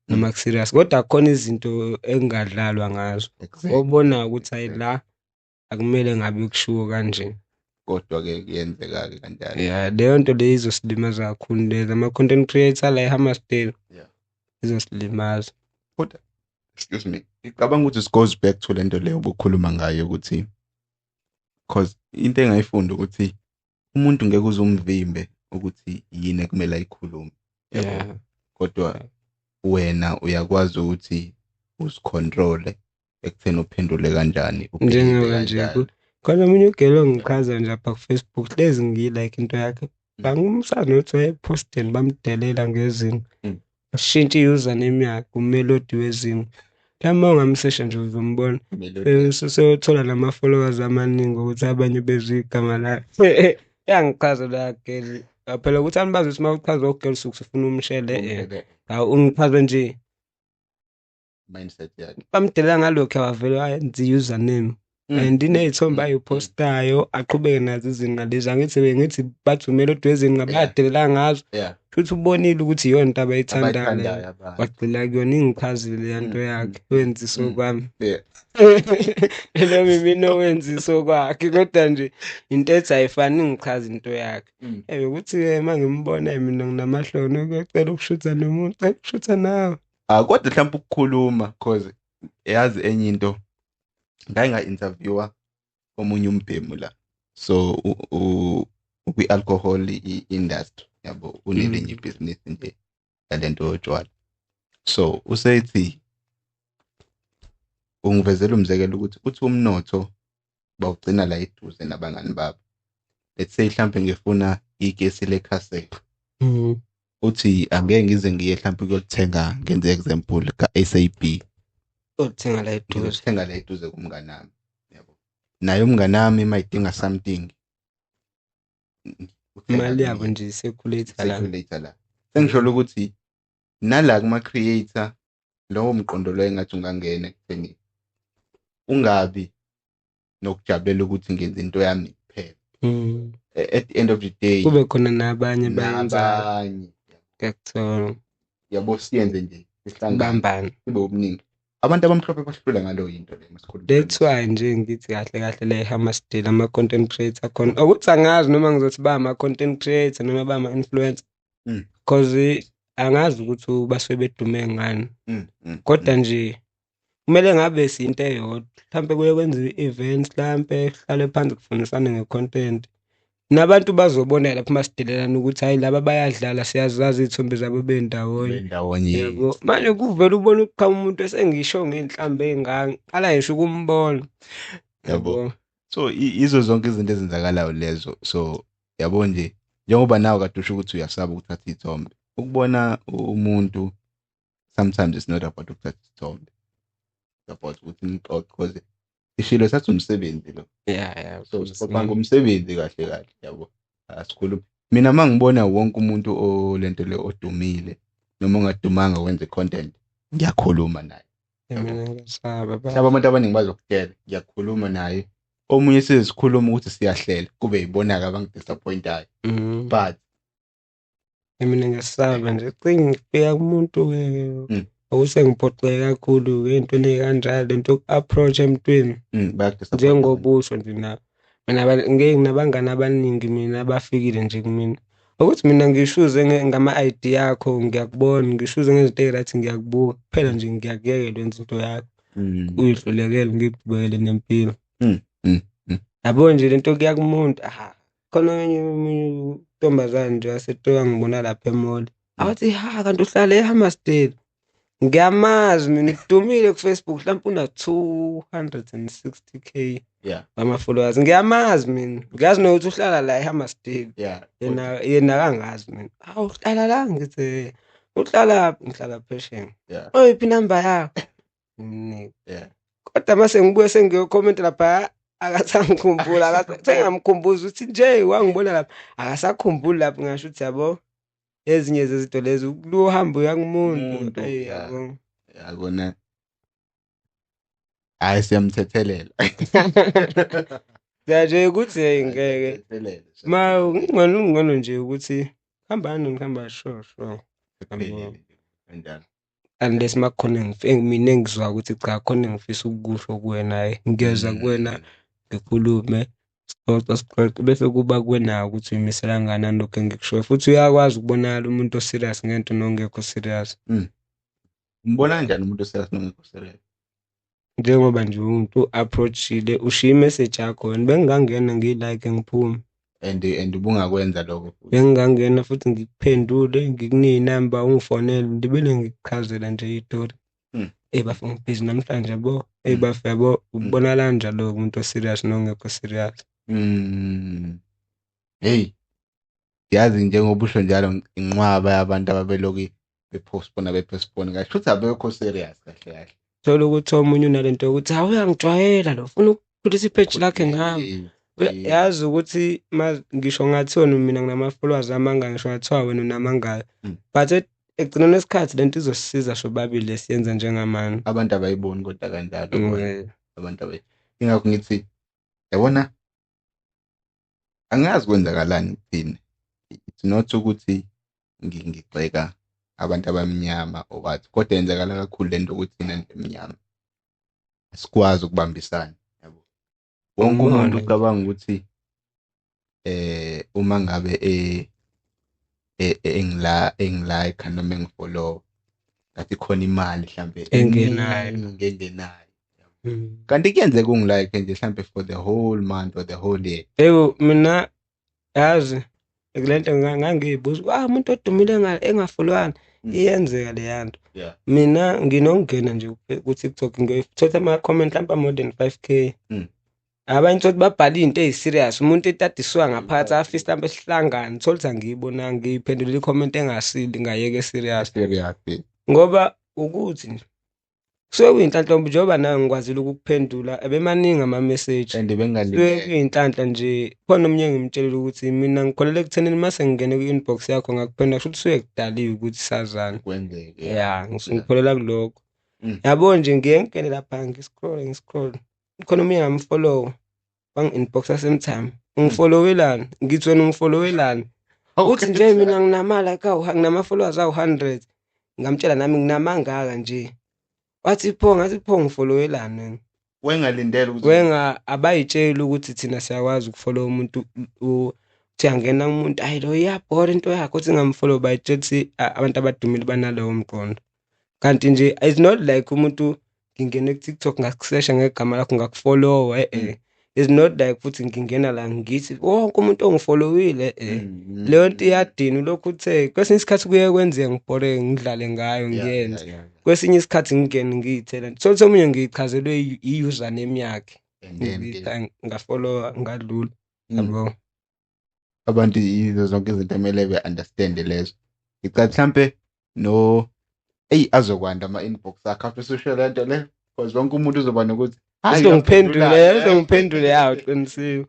noma ku-serious. Kodwa kukhona izinto engadlalwa ngazo. Obona ukuthi ayi la akumele ngabe kushiwo kanje. Kodwa-ke kuyenzeka-ke kanjalo. Yeah, leyo nto leyo izosilimaza kakhulu lezo ama-content creator la eHammersdale. Yeah. Izosilimaza. Kodwa excuse me, ngicabanga ukuthi it goes back to lento leyo obukhuluma ngayo ukuthi because into engayifunda ukuthi umuntu ngeke uze umvimbe ukuthi yini ekumele ayikhulume. Yeah. Kodwa wena uyakwazi ukuthi uzicontrole ekutheni uphendule kanjani, njengoba nje khona omunye ugelo ongichaza nje apha ku-Facebook, hlezi ngiyi-like into yakhe. Bangumsana nokuthi wayephosteni bamdelela ngezinto. Ashintshe i-username yakhe uMelody wezinto. Mhlawumbe uma ungamsesha nje uzombona. Seyothola nama-followers amaningi ukuthi abanye bezwe igama lakhe. Uyangichaza la girl. Phela ukuthi abantu bazi ukuthi uma uchaza ugirl usuke usufuna umshele. Hawu ungichaze nje. Mindset yakhe. Bamdelela ngalokho wavele wayenza i-username. And iney'thombe ayiphostayo aqhubeke nazo izinqa lezi. Angithi bengithi bathi uMelody wezinqa bayadelela ngazo. Futhi ubonile ukuthi iyona into abayithandayo. Wagxila kuyona, ingichazile leya nto yakhe. Wenziso kwami. Noma mina wenziso kwakhe kodwa nje into ethi ayifani ingichaze into yakhe. Ukuthi uma ngimbona mina nginamahloni ukuyocela ukushutha nomuntu, cela ukushutha nawe. Kodwa mhlawumbe ukukhuluma because yazi enye into ngake nga-interviewa omunye umbhemu la. So ukwi-alcohol industry yabo, unelinye ibhizinisi nje yalento yotshwala. So usethi Ungivezela umzekelo ukuthi uthi umnotho bawugcina la eduze nabangani babo. Let's say mhlampe ngifuna ikesi lekhasela. Uthi angeke ngize ngiye mhlampe ukuyolithenga, ngenze example ka-SAB. Othenga la eduze. Ngizothenga la eduze kumngani wami. Yabo. Naye umngani wami mayidinga something. Imali yabo nje i-circulate la. Circulate la. Sengisholo ukuthi nala kuma creator lowo mqondo lo engathi ungangena ekutheni ungabi nokujabulela ukuthi ngenza into yami kuphela. At the end of the day kube khona nabanye bayenzayo. Nabanye. Ngiyakuthola. Yabo siyenze nje sihlangane. Bambane. Sibe obuningi. Abantu abamhlophe bahlula ngalo into le masikhuluma. That's why nje ngithi kahle kahle la eHammarsdale ama content creator khona. Ukuthi angazi noma ngizothi ba ama content creator noma ba ama influencer. Because angazi ukuthi basuke bedume ngani. Kodwa nje kumele ngabe sinto eyodwa. Mhlambe kuye kwenziwe i-event, mhlambe kuhlale phansi kufundisane nge-content. Nabantu bazobona lapho masidelelana ukuthi hayi laba bayadlala, siyazazi izithombe zabo bendawonye. Bendawonye. Yebo. Manje kuvela ubona ukuqhamuka umuntu esengisho ngenhlambe engaka, qala ngisho ukumbona. Yabo. So izo zonke izinto ezenzakalayo lezo. So yabo nje njengoba nawe kade usho ukuthi uyasaba ukuthatha izithombe. Ukubona umuntu sometimes it's not about ukuthatha isithombe. It's about ukuthi nixoxe because ishilo sathi umsebenzi lo. Yeah, yeah. So sixoxa ngomsebenzi kahle kahle yabo. Asikhulumi. Mina mangibona wonke umuntu olento le odumile noma ongadumanga wenze content, ngiyakhuluma naye. Mina ngiyasaba ba. Mhlawumbe abantu abaningi bazokutshela, ngiyakhuluma naye. Omunye sizikhuluma ukuthi siyahlela kube yibona-ke abangidisappointayo. But mina ngiyasaba nje, cingi ngifika kumuntu-ke okusengiphoxeke kakhulu-ke entweni ey'kanjalo, lento yoku-approach emntwini. Bayakudisappoint. Njengoba usho nje na, mina ngeke nginabangani abaningi mina abafikile nje kumina. Ukuthi mina ngishuze ngama-I D yakho ngiyakubona, ngishuze ngezinto ey'right ngiyakubuka, kuphela nje ngiyakuyekela wenza into yakho. Uyihlulekele ngikubukele nempilo. Yabo nje lento kuya kumuntu, aha, khona omunye untombazane nje waseToya ngibona lapha e-mall. Awathi ha kanti uhlala eHammarsdale. Ngiyamazi mina udumile ku Facebook mhlawumbe una 260k ama followers. Ngiyamazi mina. Ngiyazi nokuthi uhlala la eHammarsdale. Yena akangazi mina. Hawu uhlala la ngithi uhlala ngihlala phesheya. Oyiphi inamba yakho? Ngimnike. Kodwa mase ngibuye sengiyo-comment lapha akasangikhumbula, sengamkhumbuza ukuthi nje wangibona lapha akasakhumbuli lapho ngisho ukuthi yabo ezinye zezinto lezo luhambo uya kumuntu. Umuntu, Eyi, yeah. yabo. Yabona. Hayi siyamthethelela. Ya nje ukuthi hey, ngeke. Siyamthethelela, Ma siyamthethelela. ngcono nje ukuthi hambani nihamba sure sure. Kuphelile kanjalo. Unless makukhona mina engizwa ukuthi cha khona engifisa ukukusho kuwena, hayi ngiyeza kuwena ngikhulume sixoxe sixoxe bese kuba kuwena ukuthi uyimisela kangakanani lokho engikushoyo, futhi uyakwazi ukubonakala umuntu o-serious ngento nongekho serious. Umbona kanjani umuntu o-serious nongekho serious? Njengoba nje umuntu approachile ushiya i-message yakho wena, bengingangena ngiyilike ngiphume. And ubungakwenza lokho futhi. Bengingangena futhi ngikuphendule, ngikunike inamba ungifonele, ngibele ngikuchazela nje itori. Eh bafo ngibhizi namhlanje yabo. Eh bafo yabo, ubonakala kanjalo umuntu o-serious nongekho serious. Hey, yazi njengoba usho njalo inqwaba yabantu ababelokhu bepostpone bepostpone kahle futhi abekho serious kahle kahle. Thola ukuthi omunye unalento yokuthi hawu uyangijwayela lo, ufuna ukukhulisa ipage lakhe ngami. Yazi ukuthi ngisho ngathiwa mina nginama followers amanga, ngisho ngathiwa wena unamangaka. But ekugcineni kwesikhathi lento izosisiza sobabili lesiyenza njengamanje. Abantu abayiboni kodwa kanjalo bona. Abantu abayi. Ingakho ngithi yabona angazi kwenzakalani kuthina. It's not ukuthi ngigxeka abantu abamnyama or what, kodwa yenzakala kakhulu lento ukuthi thina nje emnyama asikwazi ukubambisana yabo. Wonke umuntu ucabanga ukuthi uma ngabe engilike noma engifollow ngathi khona imali mhlambe engenayo engenayo. Kanti kuyenzeka ungilike nje mhlambe for the whole month or the whole year. Yebo mina yazi kulento ngangiyibuza, umuntu odumile engafolowani. Iyenzeka leya nto. Mina nginokungena nje ku-TikTok ngiyothatha ama-comment mhlampe more than 5K. Abanye uthole babhala iy'nto ey'serious, umuntu etadiswa ngaphansi afise mhlampe sihlangane, uthole ukuthi angiyibonanga, ngiyiphendulile i-comment engasile ngayeka e-serious. Ngoba ukuthi nje kusuke kuyinhlanhla njengoba nawe ngikwazile ukukuphendula, ebemaningi ama-message. And bengingalindele. Kusuke kuyinhlanhla nje, khona omunye engimtshelile ukuthi mina ngikholelwa ekuthenini mase ngingene kwi-inbox yakho ngakuphendula, kusho ukuthi kusuke kudaliwe ukuthi sazane. Kwenzeke. Ya, ngisuke ngikholelwa kulokho. Yabo nje ngiye ngingene lapha ngi-scroll ngi-scroll. Khona omunye ngamfollow, wangi-inbox-a same time. Ungifollowelani? Ngithi wena ungifollowelani? Uthi nje mina nginama-like nginama-followers awu-100. Ngamtshela nami nginamangaka nje. Wathi pho, ngathi pho ngifollowelani wena? Wengalindele ukuthi Wenga abayitsheli ukuthi thina siyakwazi ukufollow umuntu, uthi angena umuntu ayi lo iyabhora into yakhe uthi ngamfollow, bayitshela ukuthi abantu abadumile banalowo mqondo. Kanti nje it's not like umuntu ngingene ku-TikTok ngakusesha ngegama lakho ngakufollow, It's not like futhi ngingena la ngithi wonke umuntu ongifollowile, Leyo nto iyadina lokhu uthe kwesinye isikhathi kuye kwenzeke ngibhore ngidlale ngayo ngiyenze. Kwesinye isikhathi ngingene ngiyithele. Thola omunye ngiyichazelwe i-username yakhe. Ngafollow ngadlula. Yabo. Abantu yizo zonke izinto emele be-understand lezo. Ngicela mhlampe no eyi azokwanda ama-inbox akhe after usho le nto le, because wonke umuntu uzoba nokuthi Uzongiphendula, uzongiphendula ya uqinisiwe.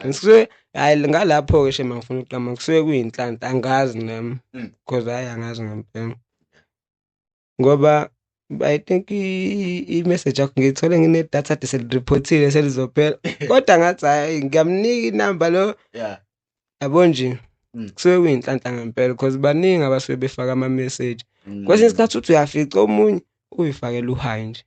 Ngisuke hayi ngalapho ke shema ngifuna ukuqama kusuke kuyinhlanhla angazi nami because hayi angazi ngempela. Ngoba I think i-message yakho ngiyithole ngine-data ade seliriphothile selizophela. Kodwa ngathi hayi ngiyamnika inamba lo. Yabo nje kusuke kuyinhlanhla ngempela because baningi abasuke befaka ama-message. Kwesinye isikhathi uthi uyafica omunye uyifakela u-hi nje.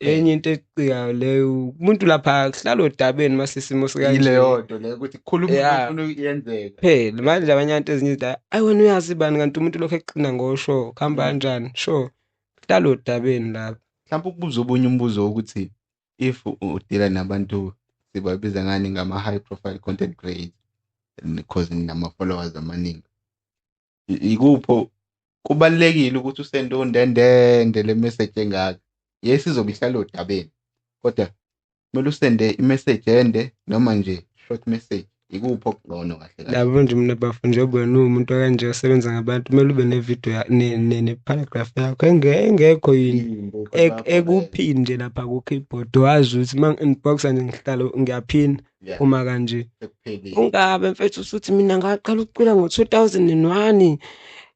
Enye into ecikayo leyo, umuntu lapha kuhlala odabeni mase isimo sikanje. Yileyo nto leyo ukuthi khuluma ufuna iyenzeka. Phela manje abanye abantu ezinye izinto, ayi wena uyazi bani kanti umuntu lokho eqina ngosho, kuhamba kanjani? Sure. Kuhlala odabeni lapha. Mhlawumbe ukubuza obunye umbuzo ukuthi if udila nabantu sibabiza ngani ngama high profile content creators because nama followers amaningi. Ikupho kubalekile ukuthi usende undendende le message engaka. Yes izobe ihlala odabeni kodwa kumele usende i-message ende noma nje short message. Ikupho okungcono kahle kahle? Yabo nje mina bafo njengoba wena uwumuntu kanje osebenza ngabantu kumele ube ne-video ne-paragraph yakho engekho yini ekuphini nje lapha ku-keyboard wazi ukuthi uma ngi-inboxa nje ngihlala ngiyaphina uma kanje. Ungabe mfethu usuthi mina ngaqala ukucula ngo-2001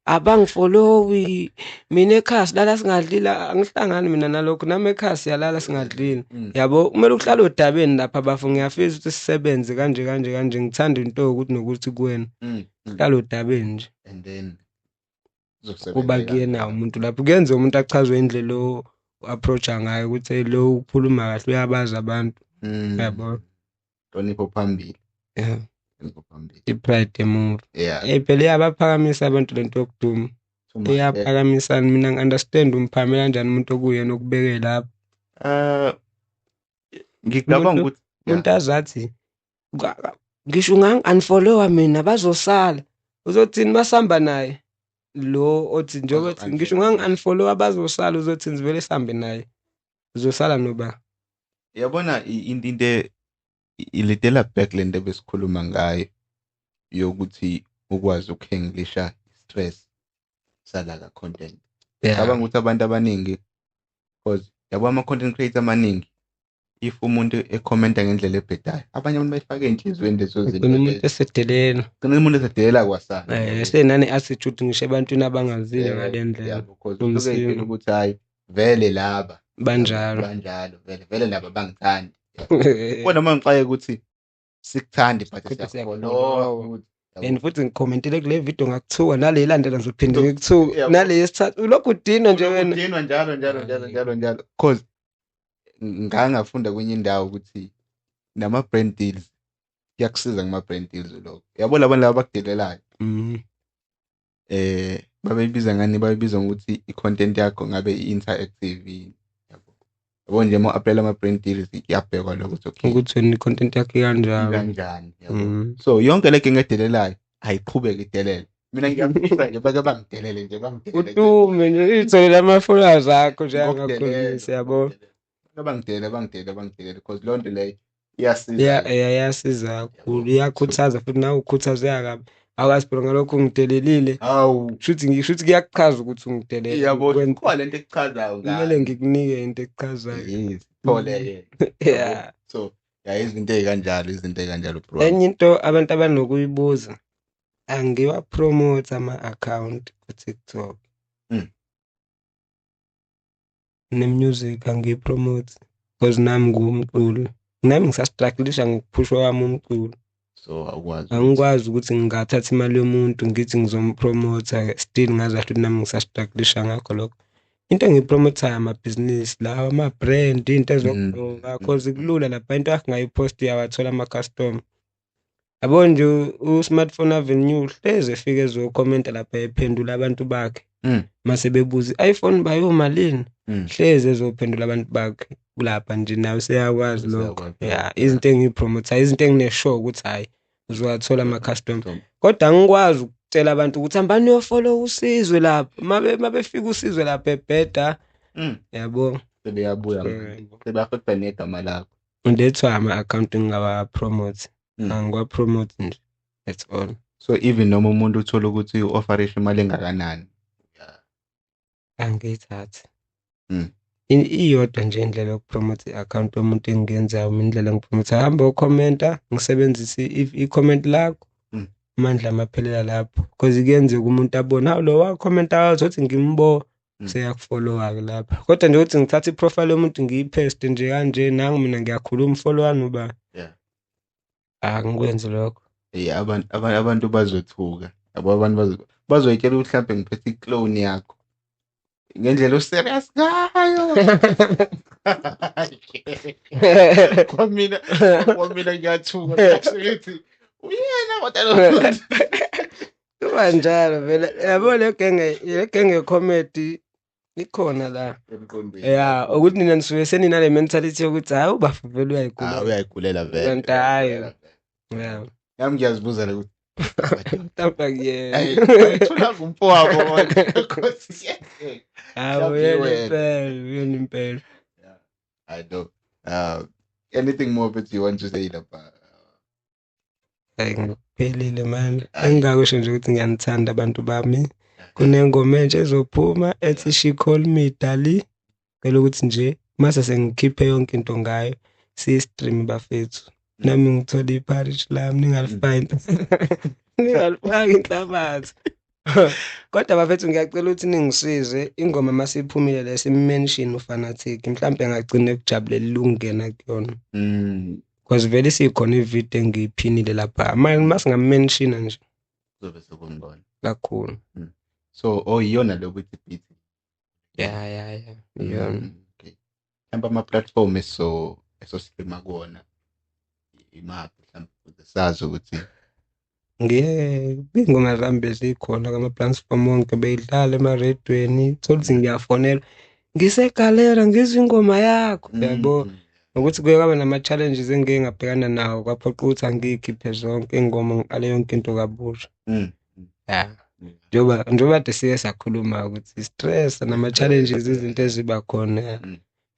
abangifollowi mina ekhaya silala singadlile, angihlangani mina nalokho, nami ekhaya siyalala singadlile. Yabo kumele uhlale odabeni lapha bafo, ngiyafisa ukuthi sisebenze kanje kanje kanje, ngithanda into yokuthi nokuthi kuwena hlala odabeni nje. And then kuba kuyena umuntu lapho kuyenzeka umuntu achazwe indlela o-approacha ngayo ukuthi lo ukhuluma kahle uyabazi abantu. Yabo. Hlonipho phambili. Yeah. Phambili. I-pride emuva. Yeah. Phela iyabaphakamisa abantu lento yokuduma. Iyaphakamisa, mina ngi-understand umphakamela kanjani umuntu okuyena okubeke lapho. Ngicabanga ukuthi umuntu azathi ngisho ungangi-unfollowa mina bazosala. Uzothini masihamba naye? Lo othi njengoba ngisho ungangi-unfollowa bazosala, uzothini sivele sihambe naye. Uzosala noba. Yabona into ilidela back le nto besikhuluma ngayo yokuthi ukwazi ukuhandlisha stress sala ka content. Ngicabanga ukuthi abantu abaningi because yabo ama content creator amaningi if umuntu ekhomenta ngendlela ebhedayo abanye abantu bayifaka enhlizweni lezo zinto. Umuntu esedelela. Gcina umuntu esedelela kwasana. Senane attitude ngisho ebantwini abangazile ngale ndlela. Because usuke ukuthi hayi vele laba banjalo. Banjalo vele vele laba bangithandi. Kodwa uma ngixaye ukuthi sikuthandi but siyafollow. And futhi ngikhomentile kule video ngakuthuka nale ilandela ngizophinde ngikuthuka nale yesithathu lokhu udinwa nje wena. Udinwa njalo njalo njalo njalo njalo because ngangafunda kwenye indawo ukuthi nama brand deals kuyakusiza ngama brand deals lokho. Yabo laba laba abakudelelayo. Babeyibiza ngani, bayibiza ngokuthi i-content yakho ngabe i-interactive. Yabo nje uma apply ama brand deals kuyabhekwa lokho ukuthi okay ukuthi wena i-content yakho ikanjani kanjani yabo. So yonke le genge edelelayo ayiqhubeke idelele. Mina ngiyafisa nje bake bangidelele nje, bangidelele nje. Utume nje itholele ama-followers akho nje Ngokudelela, angakhulumisi yabo. ngokudelela. Bake bangidelele, bangidelele, bangidelele because leyo nto leyo iyasiza. Iyasiza kakhulu, iyakhuthaza futhi nawe ukhuthazeka kabi. Awazi phela ngalokho ungidelelile. Hawu. Shuthi kuyakuchaza ukuthi ungidelele. Yabo, kukhona lento ekuchazayo ngayo. Kumele ngikunike into ekuchazayo. Yes, thole-ke. Yeah. So, yeah, izinto ey'kanjalo, izinto ey'kanjalo bro. Enye into abantu abanokuyibuza, angiwa-promote ama-account ku-TikTok. Ne-music angiyi-promote because nami ngiwumculi. Nami ngisa-struggle-isha ngokuphushwa kwami umculo. So awukwazi ukuthi Angikwazi ukuthi ngingathatha imali yomuntu ngithi ngizompromotha, still ngazi kahle ukuthi nami ngisa-struggle-isha ngakho lokho. Into engiyipromothayo amabhizinisi lawa, ama-brand, into ezokugqoka cause kulula lapha, into yakho ungayiphosta uyawathola ama-customer. Yabo nje u-Smartphone Avenue hlezi efika ezokhomenta lapha ephendula abantu bakhe. Mase bebuza i-iPhone bayomalini? Hlezi ezophendula abantu bakhe lapha nje nawe useyakwazi lokho. Useyakwazi. Yeah, izinto engiyipromothayo, izinto engine-sure ukuthi hhayi uzowathola ama-customer. Customer. Kodwa angikwazi ukutshela abantu ukuthi hambani niyofollow uSizwe lapha. Mabefika uSizwe lapha ebheda, yabo. Sebeyabuya manje. Sebeyafaka negama lakho. That's why ama-account ngingawa-promote. Angiwa-promote nje. That's all. So even noma umuntu uthola ukuthi u-offerisha imali engakanani. Angiyithathi. Iyodwa nje indlela yokupromotha i-account yomuntu engiyenzayo, mina indlela engipromotha. Hamba ukhomenta, ngisebenzise i-comment lakho. Amandla amaphelela lapho. Because kuyenzeka umuntu abone, hawu lo wakhomenta wathi ngimbo, seyakufollowa-ke lapha. Kodwa nje ukuthi ngithathe i-profile yomuntu ngiyipaste nje kanje, nangu mina ngiyakhuluma, follow-ani uba. Angikwenzi lokho. Yeah, abantu bazothuka. Yabo, abantu bazoyitshela ukuthi mhlambe ngiphethe i-clone yakho. Ngendlela o-serious ngayo. Kwamina ngiyathuka, ngithi uyena kodwa lo. Kuba njalo vele. Yabo le genge, le genge comedy ikhona la. Emqondweni. Yeah, ukuthi nina nisuke seninale mentality yokuthi hayi ubafu vele uyayigulela. Ah, uyayigulela vele. Kanti hayi. Yeah. Nami ngiyazibuza la ukuthi Mhlawumbe akuyena. Hey, bayithola ngumfowabo wona. Nkosi yami. Hayi, Mhlawumbe uyena iwena. impela, uyena impela. Yeah. I know. Anything more that you want to say lapha? Hayi, ngiphelile manje. Hayi. Engingakusho nje ukuthi ngiyanithanda abantu bami. Kunengoma entsha ezophuma ethi She Call Me Dali. Ngicela ukuthi nje mase sengikhiphe yonke into ngayo, siyi-stream bafethu. Nami ngithole i-parish lami, ningalifaki. Ningalifaki inhlabathi. Kodwa bafethu ngiyacela ukuthi ningisize, ingoma masiphumile le simention uFanatic, mhlambe angagcina ekujabulela ukungena kuyona. Because vele isikhona ivideo engiyiphinile lapha. Masingamentiona nje. Kuzobe sekungcono. Kakhulu. So, oh, iyona le ukuthi beat. Yeah, yeah, yeah. Iyona. Okay. Mhlawumbe ama-platform eso-streama kuwona imaphi mhlawumbe ukuze sazi ukuthi Ngiye ingoma zami bezikhona kama-platform wonke, beyidlala emarediyweni, thola ukuthi ngiyafonelwa, ngisegalera ngizwa ingoma yakho, yabo. Ukuthi kuye kwaba nama-challenges engike ngabhekana nawo, kwaphoqa ukuthi angiyikhiphe zonke iy'ngoma, ngiqale yonke into kabusha. Yeah. Njengoba kade siye sakhuluma ukuthi stress nama-challenges izinto eziba khona.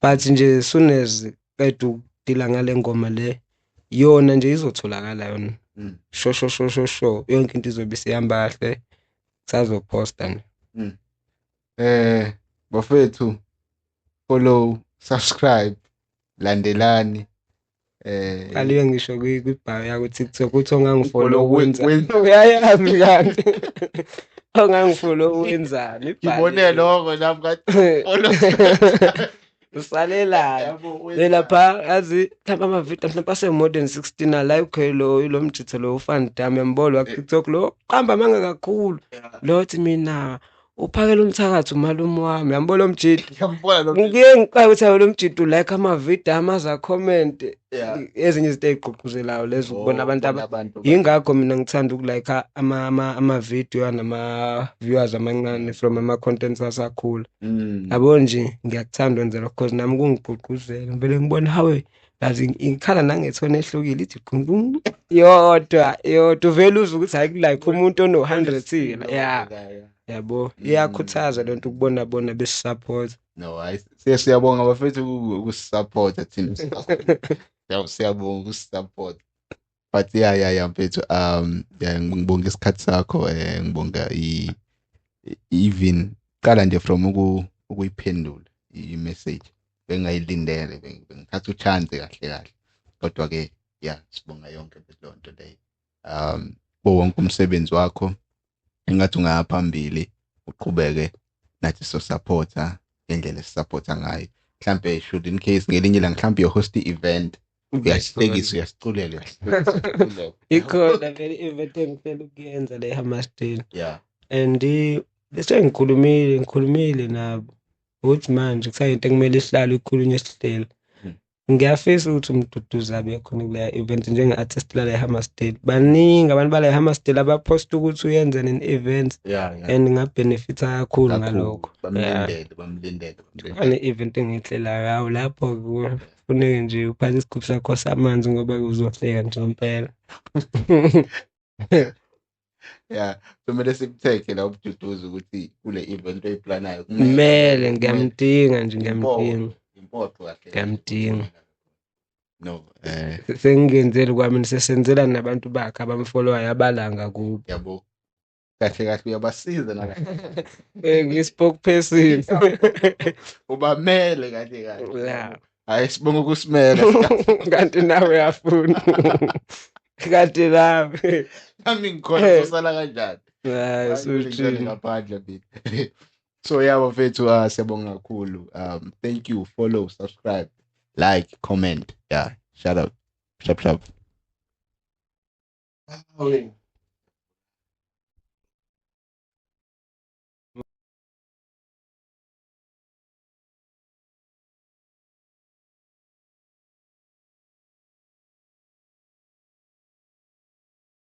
But nje soon as qeda ukudila ngale ngoma le, yona nje izotholakala yona. Sho, sho, sho, sho, sho. Yonke into izobe isihamba kahle. Sazoposta nje. Bafethu, follow, subscribe, landelani. Qaliwe ngisho kwibhayo yakho TikTok uthi ongangifollow Follow wenza. Uyayazi kanti. Ongangifollow wenzani? Ngibone lokho nami ngathi follow. Usalelani? Yabo, wenzani? Le lapha yazi mhlawumbe ama-video mhlawumbe ase more than 16 ala okay lo mjitho lo uFan Dam uyambona wa TikTok lo qamba manga kakhulu. Lo uthi mina uphakela umthakathi umalume wami uyambona lo mjitho. Ngiyambona lo mjitho. Ngiye ngiqale ukuthi lo mjitho like ama-video amaza comment. Ezinye izinto ey'gqugquzelayo lezo ukubona Oh, abantu ukubona abantu Yingakho mina ngithanda ukulike ama-video anama-viewers amancane from ama-contents asakhula. Yabo nje ngiyakuthanda wenza lokho because nami kungigqugquzela. Ngivele ngibone hawe Plus ikhala nangethoni ehlukile, ithi qum yodwa yodwa, uvele uzwe ukuthi hayi, like umuntu ono-100, ya yabo, iyakhuthaza lento ukubona bona besisupport. No, hayi, siyabonga bafethu ukusupporta thina. Siyabonga ukusisupport. But yeah, mfethu, yeah, ngibonga isikhathi sakho, ngibonga even qala nje from ukuyiphendula i-message bengayilindele, bengithatha uchance kahle kahle, kodwa ke yeah, sibonga yonke leyo nto leyo. Kuwo wonke umsebenzi wakho, engathi ungaya phambili, uqhubeke nathi, so supporta ngendlela esisupporta ngayo. Mhlambe should in case ngelinye ilanga mhlambe yo host i-event, uyasihlekisa, uyasiculela, uyasiculela. Ikhona vele i-event engifela ukuyenza le Hammersdale. And bese ngikhulumile nabo ukuthi manje kusayinto ekumele ihlale ikhulunywe, sihlele. Ngiyafisa ukuthi uMduduzi abe khona kuleya event njenge-artist lala eHammersdale. Baningi abantu bala eHammersdale abaphosta ukuthi uyenza nene-event and ngabhenefitha kakhulu ngalokho. Bamlindele, bamlindele, bamlindele. Khona i-event engiyihlelayo, hawu, lapho kufuneke nje uphathe isigubhu sakho samanzi ngoba uzohleka nje impela. Yeah, kumele sikutheke la uMduduzi ukuthi kule event oyiplanayo. Kumele, ngiyamdinga nje, ngiyamdinga. Impoqo kahle. Ngiyamdinga. No, Sengingenzeli kwami, sesenzela nabantu bakhe abamfollowayo abalanga kubo. Yabo. Kahle kahle uyabasiza na. Ngi-spokesperson. Ubamele kahle kahle. Yeah. Hayi, sibonga ukusimela. Kanti nawe uyafuna. Kanti nawe. Nami ngikhona, sosala kanjani? Hayi, Hayi, suthini. Ngaphandle mina. So yeah, bafethu, siyabonga kakhulu. Thank you. Follow, subscribe, like, comment. Yeah, shout out. Sharp sharp.